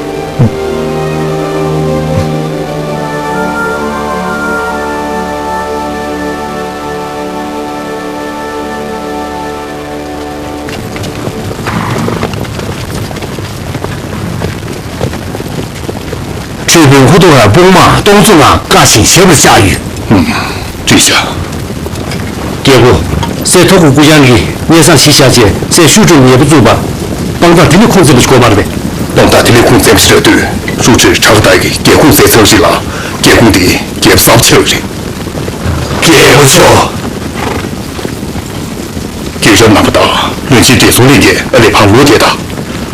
ཁྲོས་པའི་ཧུ་ཏོ་ཧ་དཔུང་དམག་སྟོང་ཚོ་ལྔ་བཀག་ཅིང་བཞག་པར་བཞག་ཡོད། ཧུམ། བྲིས་བཞག་རྒྱལ་པོ། སྲས་ཐོ་ཁུ་ཀུ་ཡང་གིས་གཉན་སར་གཞིས་ཆགས་རྗེས་སྲས་ཤུ་ཀྲུའུ་ཉེ་པོ་བཙུགས་པར་དཔང་རྟགས་དེ་ལས་ཁུངས་བཙན་པ་ཞིག་དགོས་མ་རེད་པས། དཔང་རྟགས་དེ་ལས་ཁུངས་བཙན་པ་ཞིག་རག་དུས་ཧྲུའུ་ཀྲི་བྲག་དར་གྱིས་རྒྱལ་ཁུངས་བཙན་ཚར་བ་ཞིག་ལ་རྒྱལ་ཁུངས་དེ་རྒྱལ་པོ་གསར་པ་ཆགས་པ་རེད། རྒྱལ་པོ་མཆོག་རྒྱལ་ཁབ་རྣམ་པ་དང་བློན་ཆེན་བགྲེས་སོང་ལྷན་རྒྱས་ཨ་ལེ་ཕར་ལོག་བསྡད་དང་།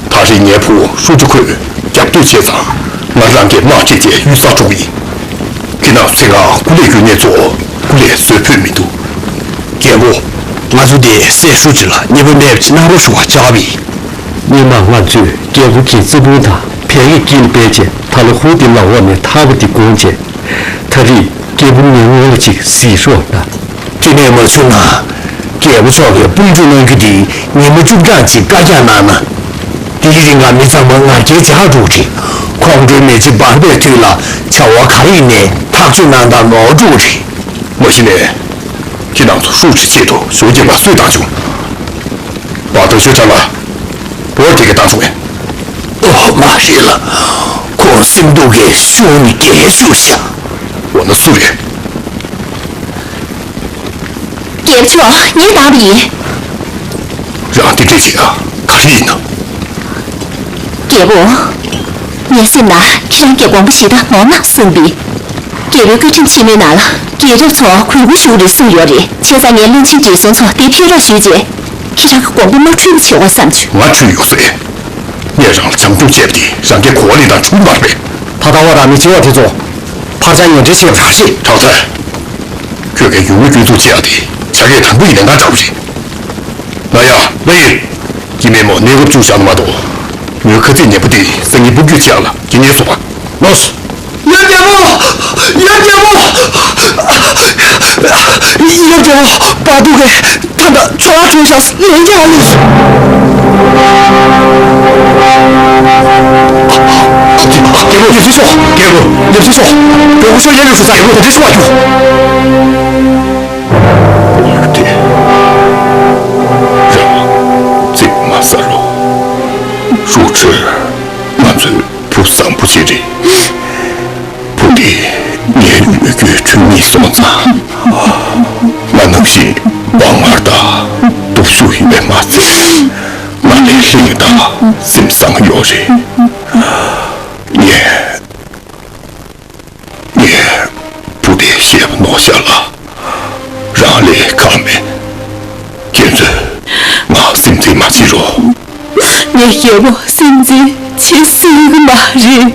ད་རེས་ངའི་བུ་ཧྲུའུ་ཀྲི་ཁོས་རྒྱབ་གཏོད་བྱས་ཙང་། ང་རང་གིས་དམག་ཁྲིད་དེ་གཡུལ་སར་འགྲོ་གི་ཡིན། ཁྱེད་རྣམ་ཚོས་ང་སྐུ་ལས་བསྐྱོན་མཁན་ཚོ་སྐུ་ལས་བཟོད་ཕོད་མི་འདུག་རྒྱལ་པོ། ང་ཚོ་འདིར་སྲས་ཧྲུའུ་ཅི་ལ་མཉེས་པོ་མེད་པ་ཅིག་གནང་རོགས་ཞུ་བར་བཅར་བ་ཡིན། སྔོན་མ་ང་ཚོས་རྒྱལ་པོ་གི་བརྩེ་དཔོན་དང་བལ་གྱི་དཀྱིལ་སྤེལ་རྗེས་ད་ལོ་ཧུའུ་ཏི་ལ་འོག་ནས་ཐར་པ་འདི་དགོངས་རྗེས། ད་རེས་རྒྱལ་པོ་ངའི་ངོ་ལ་ཅིག་གཟིགས་རོགས་གནང་། དེ་ནས་མ་བྱུང་ན། རྒྱལ་པོ་མཆོག་གིས་དཔུང་འཇུག་གནང་རྒྱུ་དེ་ཉི་མ་བཅུ་གྲངས་ཅིག་བཀག་རྒྱ་གནང་ན། དེའི་རིང་ང་མི་ཚང་མ་ང་རྒྱལ་བྱ་འགྲོ་གི་རེད། ཁོང་ཁྲོའི་མེ་ལྕེ་འབར་བའི་དུས་ལ་བྱ་བ་ག་རེ་ཡིན་ནའི་ཐག་གཅོད་གནང་སྟངས་ནོར་འགྲོ་གི་རེད། མ་གཞི་ནས། ཁྱེད་རྣམ་ཚོ་ཧྲུའུ་ཅི་ཆེད་དུ་ཞོ་རྒྱག་པ་གསོད་བཏང་བྱུང་། བར་དུ་ཤོད་ཚར་ལ། བོར་དེ་ག་བཏང་བྱུང་བས། ཨོ་མ་རེད་ལ། ཁོང་སེམས་སྡུག་གིས་ཤུགས་ནི་རྒྱལ་ཤུགས་ཤ། འོ་ན་སུ་རེད། རྒྱལ་པོ་མཆོག་ངས་བཏང་བ་ཡིན། རང་དེ་འདྲས་བྱེད་ཨ་ག་རེ་ཡིན་ནམ། རྒྱལ་པོ། ངའི་སེམས་ནང་ཁྱེད་རང་གི་དགོངས་པ་བཞེས་སྟངས་ནོར་མ་སོང་བས། རྒྱལ་པོའི་བཀའ་ཁྲིམས་ཆེན་མོའི་ནང་ལ་རྒྱལ་རབས་ཚོ་གུས་པ་ཞུ་རེད་གསུངས་ཡོད་རེད། བྱས་ཙང་ངས་བློན་ཆེན་བགྲེས་སོང་ཚོ་འདིར་ཕེབས་རོགས་ཞུས་རྗེས། ཁྱེད་རང་གི་དགོངས་པ་མ་འཁྲུལ་བ་བྱེད་དགོས་བསམ་བྱུང་། ང་འཁྲུལ་ཡོད་ཟེར། ངས་རང་ལ་བྱམས་སྐྱོང་བྱས་པ་དེ་རང་གི་གོ་བ་ལེན་སྟངས་འཁྲུལ་མ་རེད་པས། ད་ལྟ་བ་རང་མི་བྱེད་པ་དེ་ཚོ། ཕར་ཆག་ངན་འབྲེལ་བྱེད་པ་རང་རེད། ཁྲག་ཐར། ཁྱོད་ཀྱིས་ཡུལ་མི་སྐྱོན་འཛུགས་བྱེད་ཡག་དེ་བྱ་དགའི་དང་པོ་ཡི་ལས་འགན་འདྲ་བོ་རེད། ན་ཡ། ལ་ཡིན། ཀྱི་མེ་མོ་གནས་སྐབས་བཅུག་བཞག་ན་མ་གཏོགས། མོའི་ཁ་ཚིག་ཉན་པོ་དེ་སང་ཉིན་སྤོ་སྒྱུར་བྱེད་ཡག་ལ་ཁྱེད་ཉན་སོང་བ། ལོས། ཡ་རྒྱལ་པོ། ཡ་རྒྱལ་པོ། ཡ་རྒྱལ་པོ་པ་ཏུ་གས་ད་ ད་ཆོ་ལ་ཁྲིད་ཤག་ལན་རྒྱག་ལེ། རྒྱལ་པོ་ཉེ་ཚུལ་ཤོག་རྒྱལ་པོ་ཉེ་ཚུལ་ཤོག་རྒྱལ་པོ་ཤོག་ཡན་ལུས་ས་རྒྱལ་པོ་དེ་ཤོག་ཡུ་དེ། རང་བཙན་མ་ཟ་ལོ། རུ་ཁྲོད། ང་ཚོའི་བུ་བཟང་པོ་ཅིག་རེད། བུ་དེ་ངའི་མོས་གུས་འཁྲུལ་མེད་སོང་ཙང་། ང་ནང་བཞིན་བག་མར་དང་སྟོབས་ཤུགས་ཡོད་པས་མ་ཚད། ང་ལས་ལྷིང་དང་སེམས་བཟང་ཡོད་རེད། ངས། ངས་བུ་དེ་བཤད་པ་ནོར་ཤག་ལ། རང་ལས་ཁག་མེད། ཁྱེད་ཚོས་ང་སེམས་འཛིན་མ་བྱེད་རོགས། ངས་རྒྱལ་པོ་སེམས་འཛིན་བྱེད་སྲིད་ཀྱི་མ་རེད།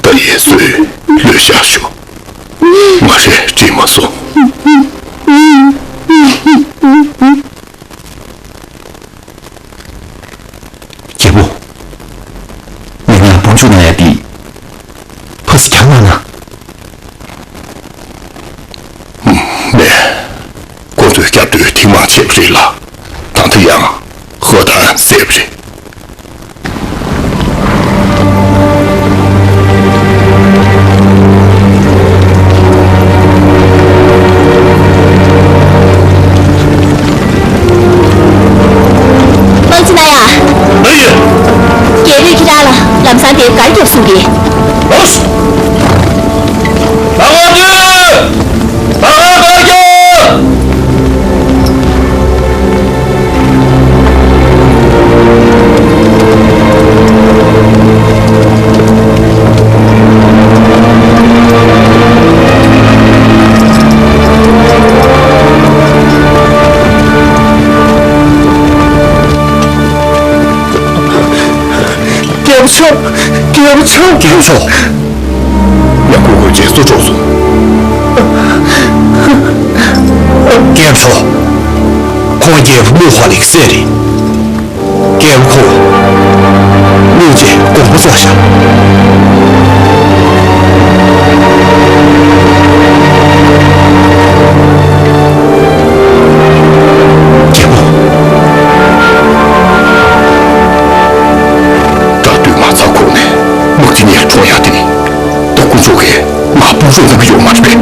ད་ཡས་སུས་ལོས་བཞག་ཤོག་ང་རས་དྲན་མ་སོང་། རྒྱལ་པོ། ངེད་ཉག་སྤོན་ཆུང་ན་ཡ་དེ་ཕ་སི་ཁྱང་མ་ན། མེད། ཁོ་ཚོས་སྐྱབས་བཅོལ་ཐེངས་མང་བྱས་པ་རེད་ལ། ད་ལྟ་ཡང་ཧོ་ཐང་ཟེར་བ་རེད། དམག་སྤྱི་ན་ཡ། ཨེ་ཡོད། རྒྱལ་པོས་ཁྱེད་རང་ལ་ལམ་སང་དེ་གར་རྒྱབ་གསུང་གི། ལོས། ལམ་སང་དེ། ད་ང་ལྟར་རྒྱུ། རྒྱལ་པོ་མཆོག་རྒྱལ་པོ་མཆོག་རྒྱལ་པོ་མཆོག་ཡ། ཁོ་ཁོའི་རྗེས་སུ་འགྲོ་སོང་། རྒྱལ་པོ་མཆོག་ཁོང་རྒྱལ་པོ་མུ་ཧ་ལིག་སྲས་རེད། རྒྱལ་པོ་ཁོང་སྨྱུག་རྗེས་དགོངས་པ་རྫོགས་ཤག་རྒྱལ་པོ། དགྲ་འདུལ་མ་ཚར་གོང་ནས་དམག་སྤྱི་ཉིད་གྲོངས་ཡག་དེ། ད་དཀོན་མཆོག་གིས་ང་དཔུང་རོགས་གནང་གི་ཡོད་མ་རེད་པས།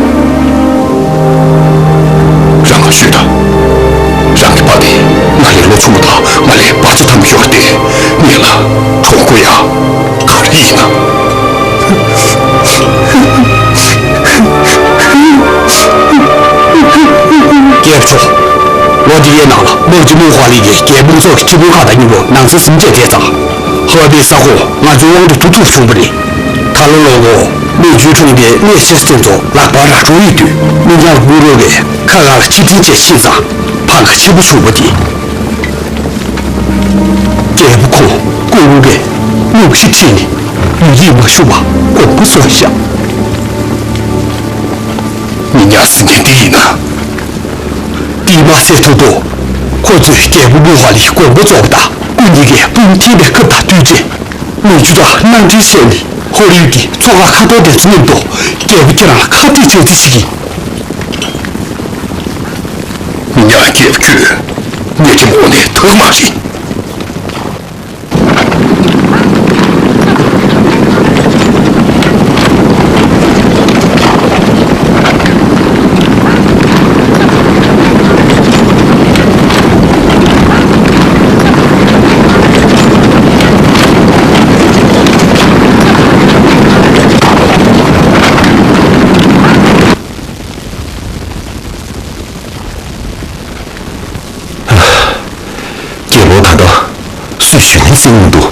རང་ང་ཤོད་དང་། རང་གི་ཕ་དེ་ང་ལས་ལོ་ཆུང་བ་དང་ང་ལས་བག་ཆགས་ཐང་གི་ཡོད་རེད་དེ། ངེད་ལ་གྲོགས་པོ་ཡ་ག་རེ་ཡིན་ན། རྒྱལ་པོ་མཆོག་ལོ་འདི་ཡའི་ནང་ལ་དམག་སྤྱི་མུ་ཧ་ལི་ཡིས་རྒྱལ་པོ་མཆོག་གི་སྤྱི་དཔོན་ཁག་དང་མཉམ་དུ་ནང་སོ་གཟིམ་དཔྱད་བྱས་ཙང་། ཧོ་པའི་ས་ཁོངས་ང་ཚོའི་དབང་དུ་འགྲོ་ཐུབ་བྱུང་བ་རེད། ད་ལོ་ལོ་འགོ་ལོ་རྒྱུས་ཁྲོམ་པའི་གནས་ཆེ་སྟོན་ཚོ་ལག་པ་ར་འགྲོ་ཡི་དུས་མི་ཉག་དགུ་རོ་བའི་ཁ་ཁ་ལ་ཕྱིར་འཐེན་བྱས་ཕྱིན་ཙང་ཕ་ག་ཆེ་པོ་བྱུང་བ་དེ། རྒྱལ་པོ་ཁོང་སྐུ་ངོ་གིས་སྨྱུག་ཕྱིར་ཁྲིད་ནས་ཡུན་རིང་མ་བཞུགས་པ་དགོངས་པ་རྫོགས་ཤག་མི་ཉག་སྲིད་མཁན་འདི་ཡིན་ན། དེས་མ་ཟད་ཐུག་ཏུ། ཁོ་ཚོས་རྒྱལ་པོ་མུ་ཧ་ལིའི་དགོངས་པ་རྫོགས་པ་དང་སྐུ་ཉིད་ཀྱི་དཔུང་འཐེན་པའི་སྐབས་དང་བསྟུན་ཏེ། ལོ་རྒྱུས་དང་གནམ་གྲུའི་ཐད་ནས་ཧོ་ལི་ཝུད་ཀྱི་མཚོ་ཁ་ཁ་ཐོར་དེ་ཚོ་མཉམ་དུ་རྒྱལ་པོ་ཁྱེད་རང་ལ་ཁ་གཏད་བྱ་རྩིས་བྱེད་ཀྱི། མི་ཉག་རྒྱལ་པོ་ཁྱོད་ཉེས་ཁྲིམས་འོག་ནས་ཐར་མ་རེད། རྒྱལ་པོ་ད་ལྟ་སུས་ཞུ་ནས་གསན་ཡོང་འདུག་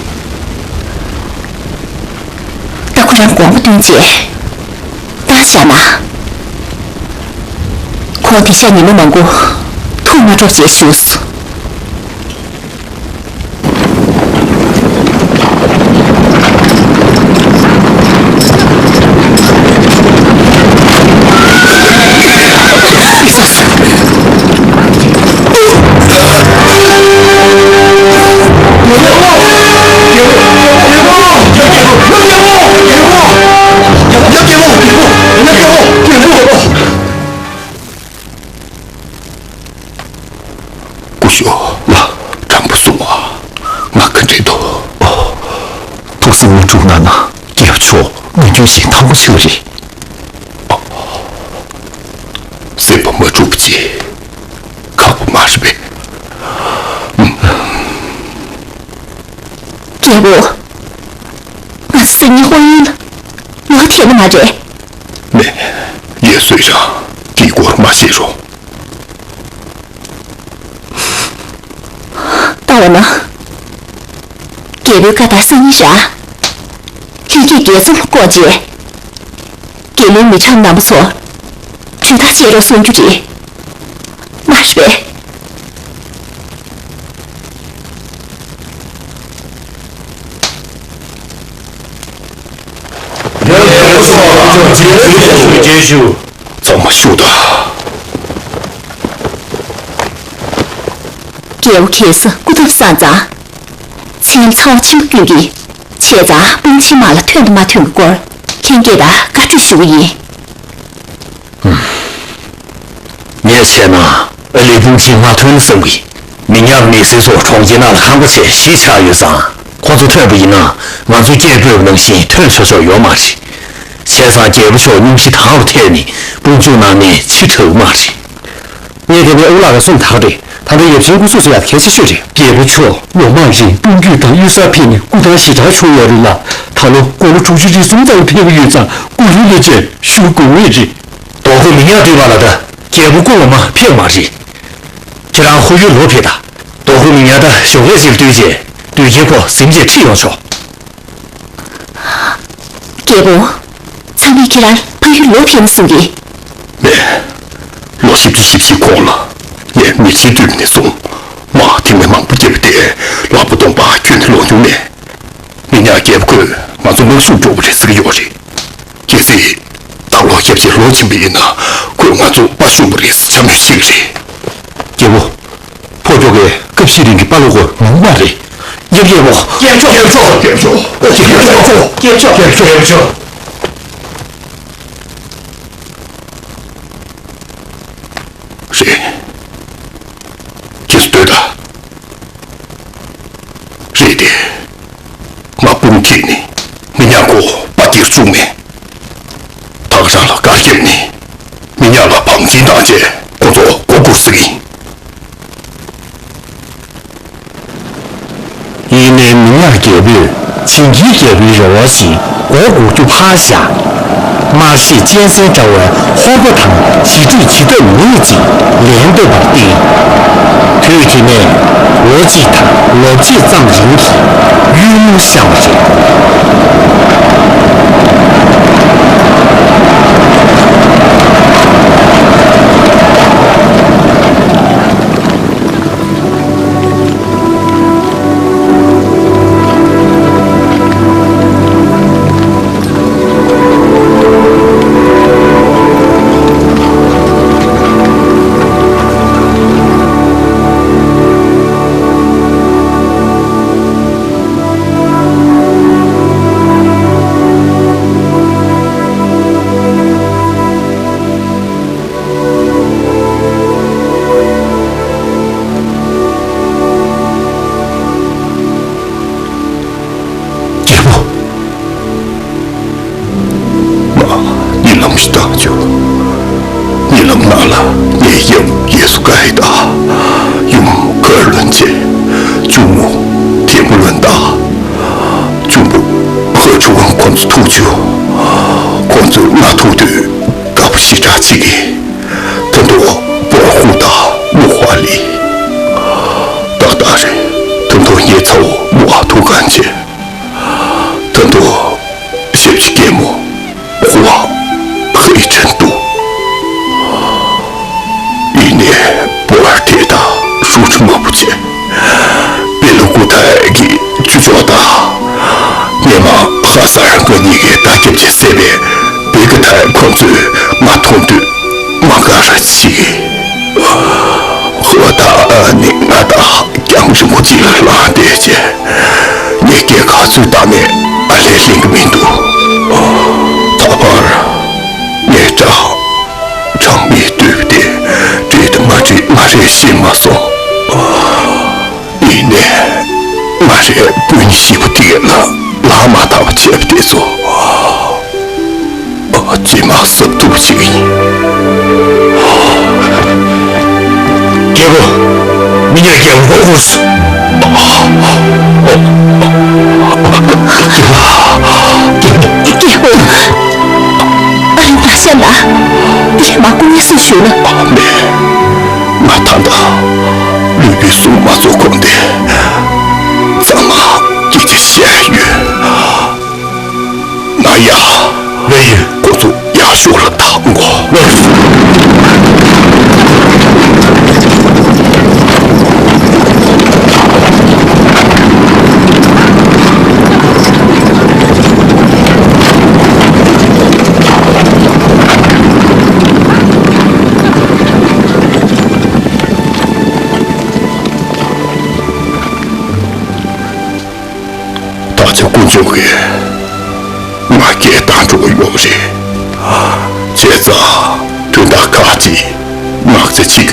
ད་ཁོ་རང་དགོངས་པ་བཏོན་རྗེས་བཏང་བཞག་ན། ཁོང་དེ་ཤ་ཉི་མ་མང་པོ་ཐུག་མ་འགྲོ་ཅེས་ཞུས། དངུལ་སྤྲུགས་གནང་ན་རྒྱལ་པོ་མཆོག་ངོས་འཛིན་བྱེད་ཐང་པོ་ཆགས་རེད། སེམས་པ་མ་འཁྲུགས་པ་ཅིག་ཁག་པོ་མ་རེད་པས། རྒྱལ་པོ། ང་ཚོ་སང་ཉིན་ཧོང་ཡུན་ལ་ལོག་ཐེབས་ནི་མ་རེད། མེད། ཡེ་སུའི་རང་དེའི་སྐོར་མ་བཤད་རོགས། ལྟ་བ་ན། རྒྱལ་པོའི་བཀའ་ལྟར་སང་ཉིན་ར། ལྷན་རྒྱས་རྒྱལ་ཚོགས་ལ་བསྐོར་རྗེས། རྒྱལ་བློན་མི་གྲངས་རྣམ་པ་ཚོར་གྲོས་ཐག་བཅད་རོགས་གསུང་རྒྱུ་རེད། མ་རེད་པས། རྒྱལ་པོ་མཆོག་རྗེས་ཞུ། ཚང་མ་བཞུགས་དང་། རྒྱལ་པོ་གེ་སར་སྐུ་ཐོབ་སོང་ཙང་། མཚན་ཚ་བ་ཆེན་པོ་ཀུན་གྱིས་བྱས་ཙང་སྤུན་མཆེད་དམག་ལ་ཐོན་དང་མ་ཐོན་གྱི་སྐོར་ལྷན་རྒྱས་ལ་བཀའ་འཁྲོལ་ཞུ་གི་ཡིན། ངས་བྱས་ན་ཨ་ལེ་སྤུན་མཆེད་མ་ཐོན་བསམ་གི། མི་ཉག་མི་སེར་ཚོ་གྲོང་ཁྱེར་ནང་ལ་ཁང་པ་ཆེ་གཞིས་ཆགས་ཡོད་ཙང་། ཁོ་ཚོ་ཐོན་པ་ཡིན་ན་ང་ཚོ་སྐད་འབོད་པ་ནང་བཞིན་ཐོན་ཆོག་ཆོག་ཡོད་མ་རེད། བྱས་ཙང་རྒྱལ་པོ་མཆོག་སྙུང་གཞི་དྭངས་པོ་ཐེབས་ནས་དཔུང་འཇུག་གནང་ནས་ཕྱི་དྲག་མ་རེད། ངས་དེ་ནས་ཨུ་ལགས་ཀྱིས་གསུངས་དག་རེད། ད་ལྟ་ཡབ་ཆེན་སྐུ་གཟུགས་སུ་ཡག་གལ་ཆེ་ཤོས་རེད། རྒྱལ་པོ་མཆོག་ལོ་མང་རིང་དཔུང་རྒྱུད་དང་གཡུལ་སར་ཕེབས་ནས་སྐུ་ཐང་ཞེ་དྲག་བྱུང་ཡོད་རེད་ལ། ད་ལོ་དགུང་ལོ་དྲུག་ཅུ་རེ་གསུམ་ཙམ་ཕེབས་ཀྱི་ཡོད་ཙང་སྐུ་མདུན་ལ་བཅར་ཞུ་དགོས་ངེས་རེད། རྡོ་ཁོ་མི་ཉག་འདུས་པ་ལ་ད་རྒྱལ་པོ་སྐུ་ངོ་མ་ཕེབས་མ་རེད། ཁྱེད་རང་ཧོ་ཡུལ་ལོག་ཕེབས་དང་། རྡོ་ཁོ་མི་ཉག་ད་ཞོགས་ཀས་ཅིག་བཏུལ་རྗེས་དུས་ཆེན་ཁོ་གཟིམ་ཆས་ཁྲིད་ཡོང་ཆོག་རྒྱལ་པོ། ཚང་མས་ཁྱེད་རང་ཕ་ཡུལ་ལོག་ཕེབས་ན་གསུང་གི། མེད། ལོ་བཞི་བཅུ་ཞེ་བཞིའི་གོང་ལ་ངས་མི་ཚེ་སྟོད་ནས་བཟུང་དམག་ཐེངས་མེད་མང་པོ་བརྒྱབ་པ་དེ་ལག་པ་སྟོང་པ་ཁྱོན་ནས་ལོག་མྱོང་མེད། མི་ཉག་རྒྱལ་པོ་ཁོས་ང་ཚོ་དམག་ཤུགས་སྐྱོ་པོ་རེད་ཟེར་གྱི་ཡོད་རེད། གལ་སྲིད་ད་ལོ་སྐྱབས་རྗེས་ལོག་ཕྱིན་པ་ཡིན་ན་ཁོས་ང་ཚོ་དམག་ཤུགས་པོ་རེད་ཟེར་འཕྱ་སྨོད་བྱེད་ཀྱི་རེད། རྒྱལ་པོ། ཕོ་ཁྱོ་གས་སྐབས་ཤིག་རིང་གི་དཔའ་བློ་ཁོ་ཉུང་བ་རེད། ཡབ་རྒྱལ་པོ། རྒྱལ་མཆོག་རྒྱལ་མཆོག་རྒྱལ་མཆོག་རྒྱལ་མཆོག་རྒྱལ་མཆོག་རྒྱལ་མཆོག་རེད། ཁྱེད་ཚོ་སྡོད་དང་། རེད་དེ། ང་དཔུང་ཁྲིད་ནས་མི་ཉག་ཁོ་པ་ཏིར་བཅུག་མེད། ད་ག་རང་ལ་བཀའ་བརྒྱབ་ནས་མི་ཉག་ལ་བང་ཆེན་བཏང་རྗེས་ཁོ་ཚོ་མགོ་སྒུར་ཟེར་གི་ཡིན། ཡིན་ནའི་མི་ཉག་རྒྱལ་པོས་བྱིན་གྱིས་རྒྱལ་པོའི་རེ་བ་བཞིན་མགོ་སྒུར་རྒྱུ་ཕར་བཞག་དམར་ཤོད་གཅན་གཟན་འདྲ་བའི་ཧོར་པ་དང་ཞི་འགྲིག་བྱེད་ཐབས་མེད་ཅེས་ལན་བཏབ་པར་བརྟེན། དུས་དེ་ནས་ལོ་གཅིག་དང་ལོ་ཕྱེད་ཙམ་རིང་གི་གཡུལ་ངོར་ཤར་བ་རེད། རྒྱལ་པོ། ང་གཉིད་ལམ་ཞིག་བཏང་བྱུང་། གཉིད་ལམ་ནང་ལ་ངའི་ཡབ་ཡེ་སུ་ཀའི་དང་ཡུམ་ཁོས་ལོན་ཆེ། གཅུང་མོ་ཐེ་མུ་ལོན་དང་། གཅུང་པོ་ཧོ་ཁྲུ་ཝང་ཁོང་ཚོ་ཐུག་བྱུང་། ཁོང་ཚོས་ང་ཐུག་དུས་དགའ་པོ་ཞེ་དྲག་བྱེད་ཀྱི། ད་དུང་པོར་ཧུ་དང་ལུ་ཧ་ལི། ཏག་ཏག་རེད། ད་དུང་ངའི་ཚ་བོ་མོ་ཨ་ཐུག་གང་བྱེད། ད་དུང་ཞབས་ཕྱི་རྒན་མོ་ཧུ་ཨ་ཧི་ཁྲན་འདུག་ཡིན་ནའི་པོར་དེ་དང་ཧྲུའུ་ཁྲི་མང་པོ་བྱས། པེ་ལུ་ཀུ་ཐའི་གི་ཆུ་ལྕོག་དང་། སྔོན་མ་ཧ་སར་ང་གཉིས་ཀྱི་བརྡ་ཁྱབ་ཆེད་བསད་པའི་བེ་ཀ་ཐའི་ཁོང་ཚོས་ང་མཐོང་དུས་མ་དགའ་ར་བྱེད་ཀྱི། ཧོ་ད་ནི་ང་དང་རྒྱང་རིང་པོ་གཅིག་ལ་ལངས་བསྡད་བྱས། ངས་སྐད་ག་ཚོད་བཏང་ནའི་ཨ་ལས་ལེན་གྱི་མི་འདུག་ད་བར་ངས་སྐྲག་གྲང་མིའི་དུས་དེ་བྲིས་དང་མ་བྲིས་ང་རས་ཤེས་མ་སོང་། ཡིན་ནའི་ང་རའི་སྤུན་ཉེ་ཞེ་པོ་དེ་ལ་ ལག་མ་ཐག་པ་བྱས་པ་དེ་ཚོ། རྗེས་མ་གཟབ་ཐུབ་ཞིག་ཡིན། རྒྱལ་པོ། མི་ཉག་རྒྱལ་པོ་མགོ་སྐོར་སོང་། རྒྱལ་པོ། ཨ་རིང་བདག་ཤ་ན། འདི་རེད་མ་སྐུ་ངལ་གསོ་ཞུས་ན། མེད། ང་ད་ལྟ་ལུས་པའི་ཟུངས་མ་ཚོགས་གོང་དེ། ཚང་མ་སྐད་ཆ་བཤད་ཡོད། ང་ཡ། ལོས་ཡོད། ཁོ་ཚོ་ཡག་ཤོས་ལ་བདག་མགོ། ལོས། ད་ཆ་དཀོན་མཆོག་གིས་ང་སྐད་བཏང་འགྲོ་གི་ཡོད་རེད། བྱས་ཙང་དོན་དག་ཁག་ཅིག་མང་ཆེ་བྱེད་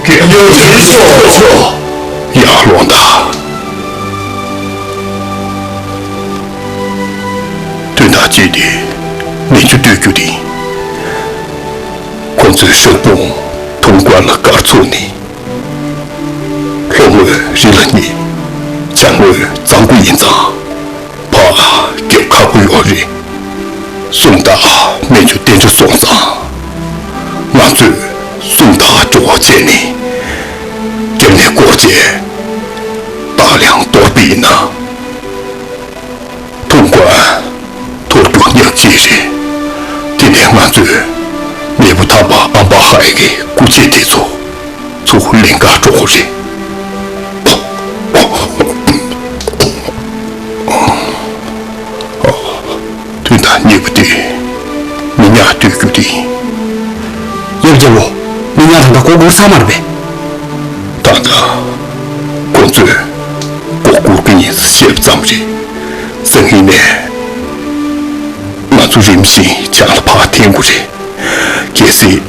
ཀྱི་ཡོད། རྒྱལ་པོ་ཡིན་ཆོག་ཆོག་ཡར་ལོངས་དང་། དོན་དག་ཅིག་དེ་མེ་མཆོད་གཏོད་རྒྱུ་དེ་ཡིན། ཁོ་ཚོས་ཧྲག་བུང་ཐུང་ཀོན་ལ་སྐར་ཚོགས་ནས། ལྷོ་ངོས་རི་ལ་གཉིས། བྱང་ངོས་གཙང་པོ་ཡིན་ཙང་། ཕར་རྒྱབ་ཁག་པོ་ཡོད་རེད། སུམ་རྟགས་མེ་མཆོད་རྟེན་འབྲེལ་སོང་ཙང་། ང་ཚོས་སུམ་རྟགས་སྤྲོ་བ་བྱས་ནས། རྒྱབ་ནས་སྐོར་བྱས། སྟག་ལའང་གཏོར་པ་ཡིན་ན། ཐུང་ཀོན་འཐོར་རྒྱུ་ཉག་གཅིག་རེད། དེ་ནས་ང་ཚོས་མེས་པོ་དམ་པ་ཨམ་བ་ཧའི་གི་སྐུ་ཆས་དེ་ཚོ་ཚུར་ལེན་ག་འགྲོ་གི་རེད། དོན་དག་གཉིས་པ་དེ་མི་ཉག་གཏོད་རྒྱུ་དེ་ཡིན། ཡབ་རྒྱལ་པོ། མི་ཉག་ད་ལྟ་མགོ་སྒུར་ཚར་མ་རེད་པས། ད་ལྟ་ཁོ་ཚོས་མགོ་སྒུར་གི་ཡིན་ཟེར་བཤད་པ་ཙམ་རེད། སང་ཉིན་ནས་ང་ཚོ་རིམ་བཞིན་བྱང་ལ་ཕར་འཐེན་དགོས་རེད། གལ་སྲིད་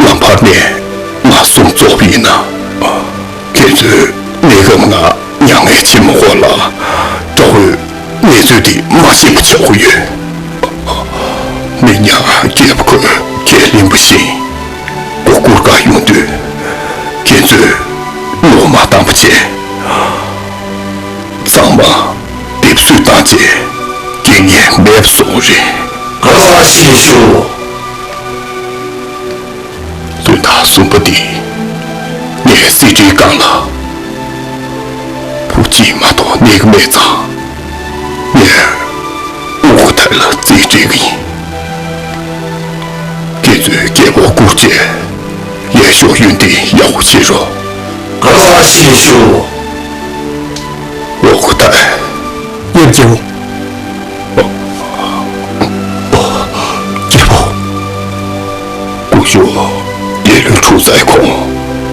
ལམ་བར་ནས་ང་སྲུང་བཙོག་པ་ཡིན་ན། ཁྱེད་ཚོས་གནས་སྐབས་ང་མྱ་ངན་བྱེད་མ་དགོས་ལ། དགྲ་བོའི་གནས་ཚུལ་དེ་མ་ཤེས་པ་བྱ་དགོས་ཡོད། མི་ཉག་རྒྱལ་པོ་ཁོས་ཁས་ལེན་པ་བཞིན་མགོ་སྒུར་ག་ཡོང་དུས། ཁྱེད་ཚོས་བློ་མ་བཏང་པ་བྱས། ཚང་མ་སྡེབ་གསོད་བཏང་རྗེས་རྐྱེན་ངན་མེད་པ་བཟོ་དགོས་རེད། བཀའ་དྲིན་ཆེ་ཞུ། དོན་དག་གསུམ་པ་འདི། ངས་གསེར་ཁྲིའི་སྒང་ལ་བུ་གཅིག་མ་གཏོགས་གནས་ཀྱི་མེད་ཙང་། ངས་ཨོ་ཁུ་ཐའི་ལ་རྩིས་སྤྲད་ཀྱི་ཡིན། ཁྱེད་ཚོས་རྒྱལ་པོ་བཀུར་ཆེད་ཡར་ཤོག་ཡོན་ཏན་ཡག་པོ་བྱེད་རོགས། བཀའ་དྲིན་ཆེ་ཞུ། ཨོ་ཁུ་ཐའི། ཡབ་རྒྱལ་པོ། རྒྱལ་པོ། སྐུ་ཞབས་རྒྱལ་བློན་ཁྲུང་ཙའི་ཁོང་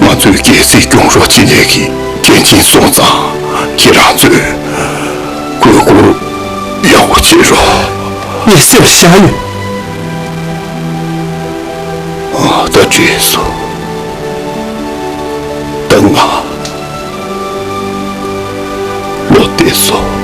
ང་ཚོའི་རྒྱལ་སྲིད་སྐྱོང་རོགས་བྱེད་མཁན་གྱི་འགན་འཛིན་སོང་ཙང་། ཁྱེད་རང་ཚོས་གུས་བཀུར་ཡག་པོ་བྱེད་རོགས། ངས་སེམས་བཞག་ཡོད། ཨ། ད་བྲིས་སོ། ད་ང་ལོ་བདེ་སོང་།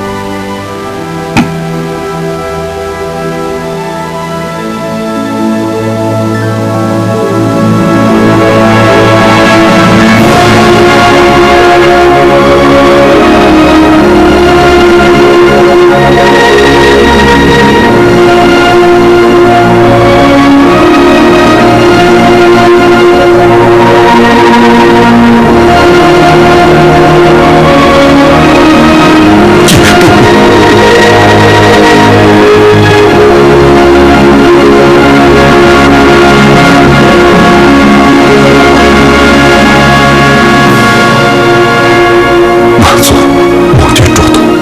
ང་ཚོ་མུ་མཐུད་འགྲོ་དང་།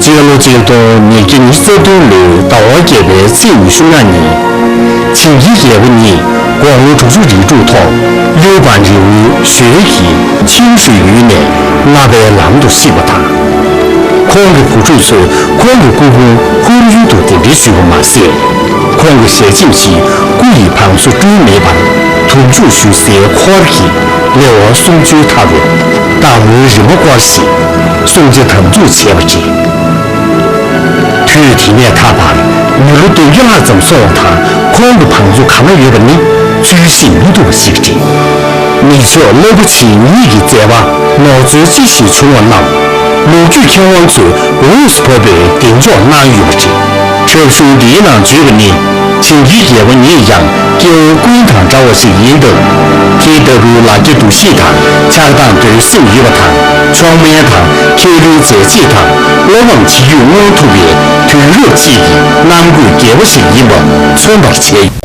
སྤྱི་ལོ་ཆིག་སྟོང་ཉིས་བརྒྱ་ཉི་ཤུ་རྩ་བདུན་ལོའི་ཟླ་བ་བརྒྱད་པའི་ཚེས་ཉི་ཤུ་ལྔ་ཉིན། ཆིང་གི་རྒྱལ་པོ་ཉིད་དགུང་ལོ་དྲུག་ཅུ་རེ་དྲུག་ཐོག་ལུའུ་བན་རི་བོའི་ཞོལ་གྱི་ཆིང་ཧྲུའུ་ཡུལ་ནས་ལྔ་པའི་ལམ་དུ་གཤེགས་པ་དང་། ཁོང་གི་བུ་ཕྲུག་ཚོས་ཁོང་གི་སྐུ་ཕུང་ཧུར་ཡུལ་དུ་གདན་འདྲེན་ཞུས་པ་མ་ཟད། ཁོང་གི་ཞལ་ཆེམས་ཤིག་སྐུ་ཡི་བང་མཛོད་བསྐྲུན་མེད་པར་དུར་འཇུག་ཞུ་སའི་འཁོར་གྱི་ལེ་དབར་སུམ་ཅུའི་མཐའ་རུ་བདག་མོའི་རིལ་མ་བསྐོར་ཞིང་གསུང་བྱ་དམ་བཙུགས་བྱས་པ་རེད། དུས་དེ་ནས་ད་བར་མི་ལོ་བདུན་བརྒྱ་ལྷག་ཙམ་སོང་བ་དང་། ཁོང་གི་བང་མཛོད་གང་ན་ཡོད་པ་ནི་ཚུལ་བཞིན་མི་ཐུབ་པ་ཞིག་རེད། མི་ཆོས་བློན་པོ་ཆེ་གཉིས་ཀྱི་མཛད་པ་ནོར་འཛོལ་ཅི་ཞིག་བྱུང་བ་རྣམས་ལོ་རྒྱུས་མཁས་དབང་ཚོས་འོས་སུ་བབས་པའི་གདེང་འཇོག་གནང་ཡོད་པ་རེད། འཁྲབ་གཞུང་འདིའི་ནང་བརྗོད་པ་ནི། བྱིན་གྱིས་རྒྱལ་པོ་ཉིད་ཡང་སྐྱེ་བོ་ཀུན་དང་འདྲ་བ་ཞིག་ཡིན་སྟབས། དེ་ལྟ་བུའི་ལ་རྒྱ་འདུ་ཤེས་དང་ཆགས་སྡང་འདོད་སེམས་ཡོད་པ་དང་། མཆོག་དམན་དང་ཁས་ལེན་མཛད་རྗེས་དང་བློ་ཕམ་བྱེད་ཡུལ་མངོན་ཐུབ་པའི་དུས་རབས་ཅིག་གི་རྣམ་ཀུན་རྒྱལ་པོ་ཞིག་ཡིན་པ་མཚོན་པར་བྱས།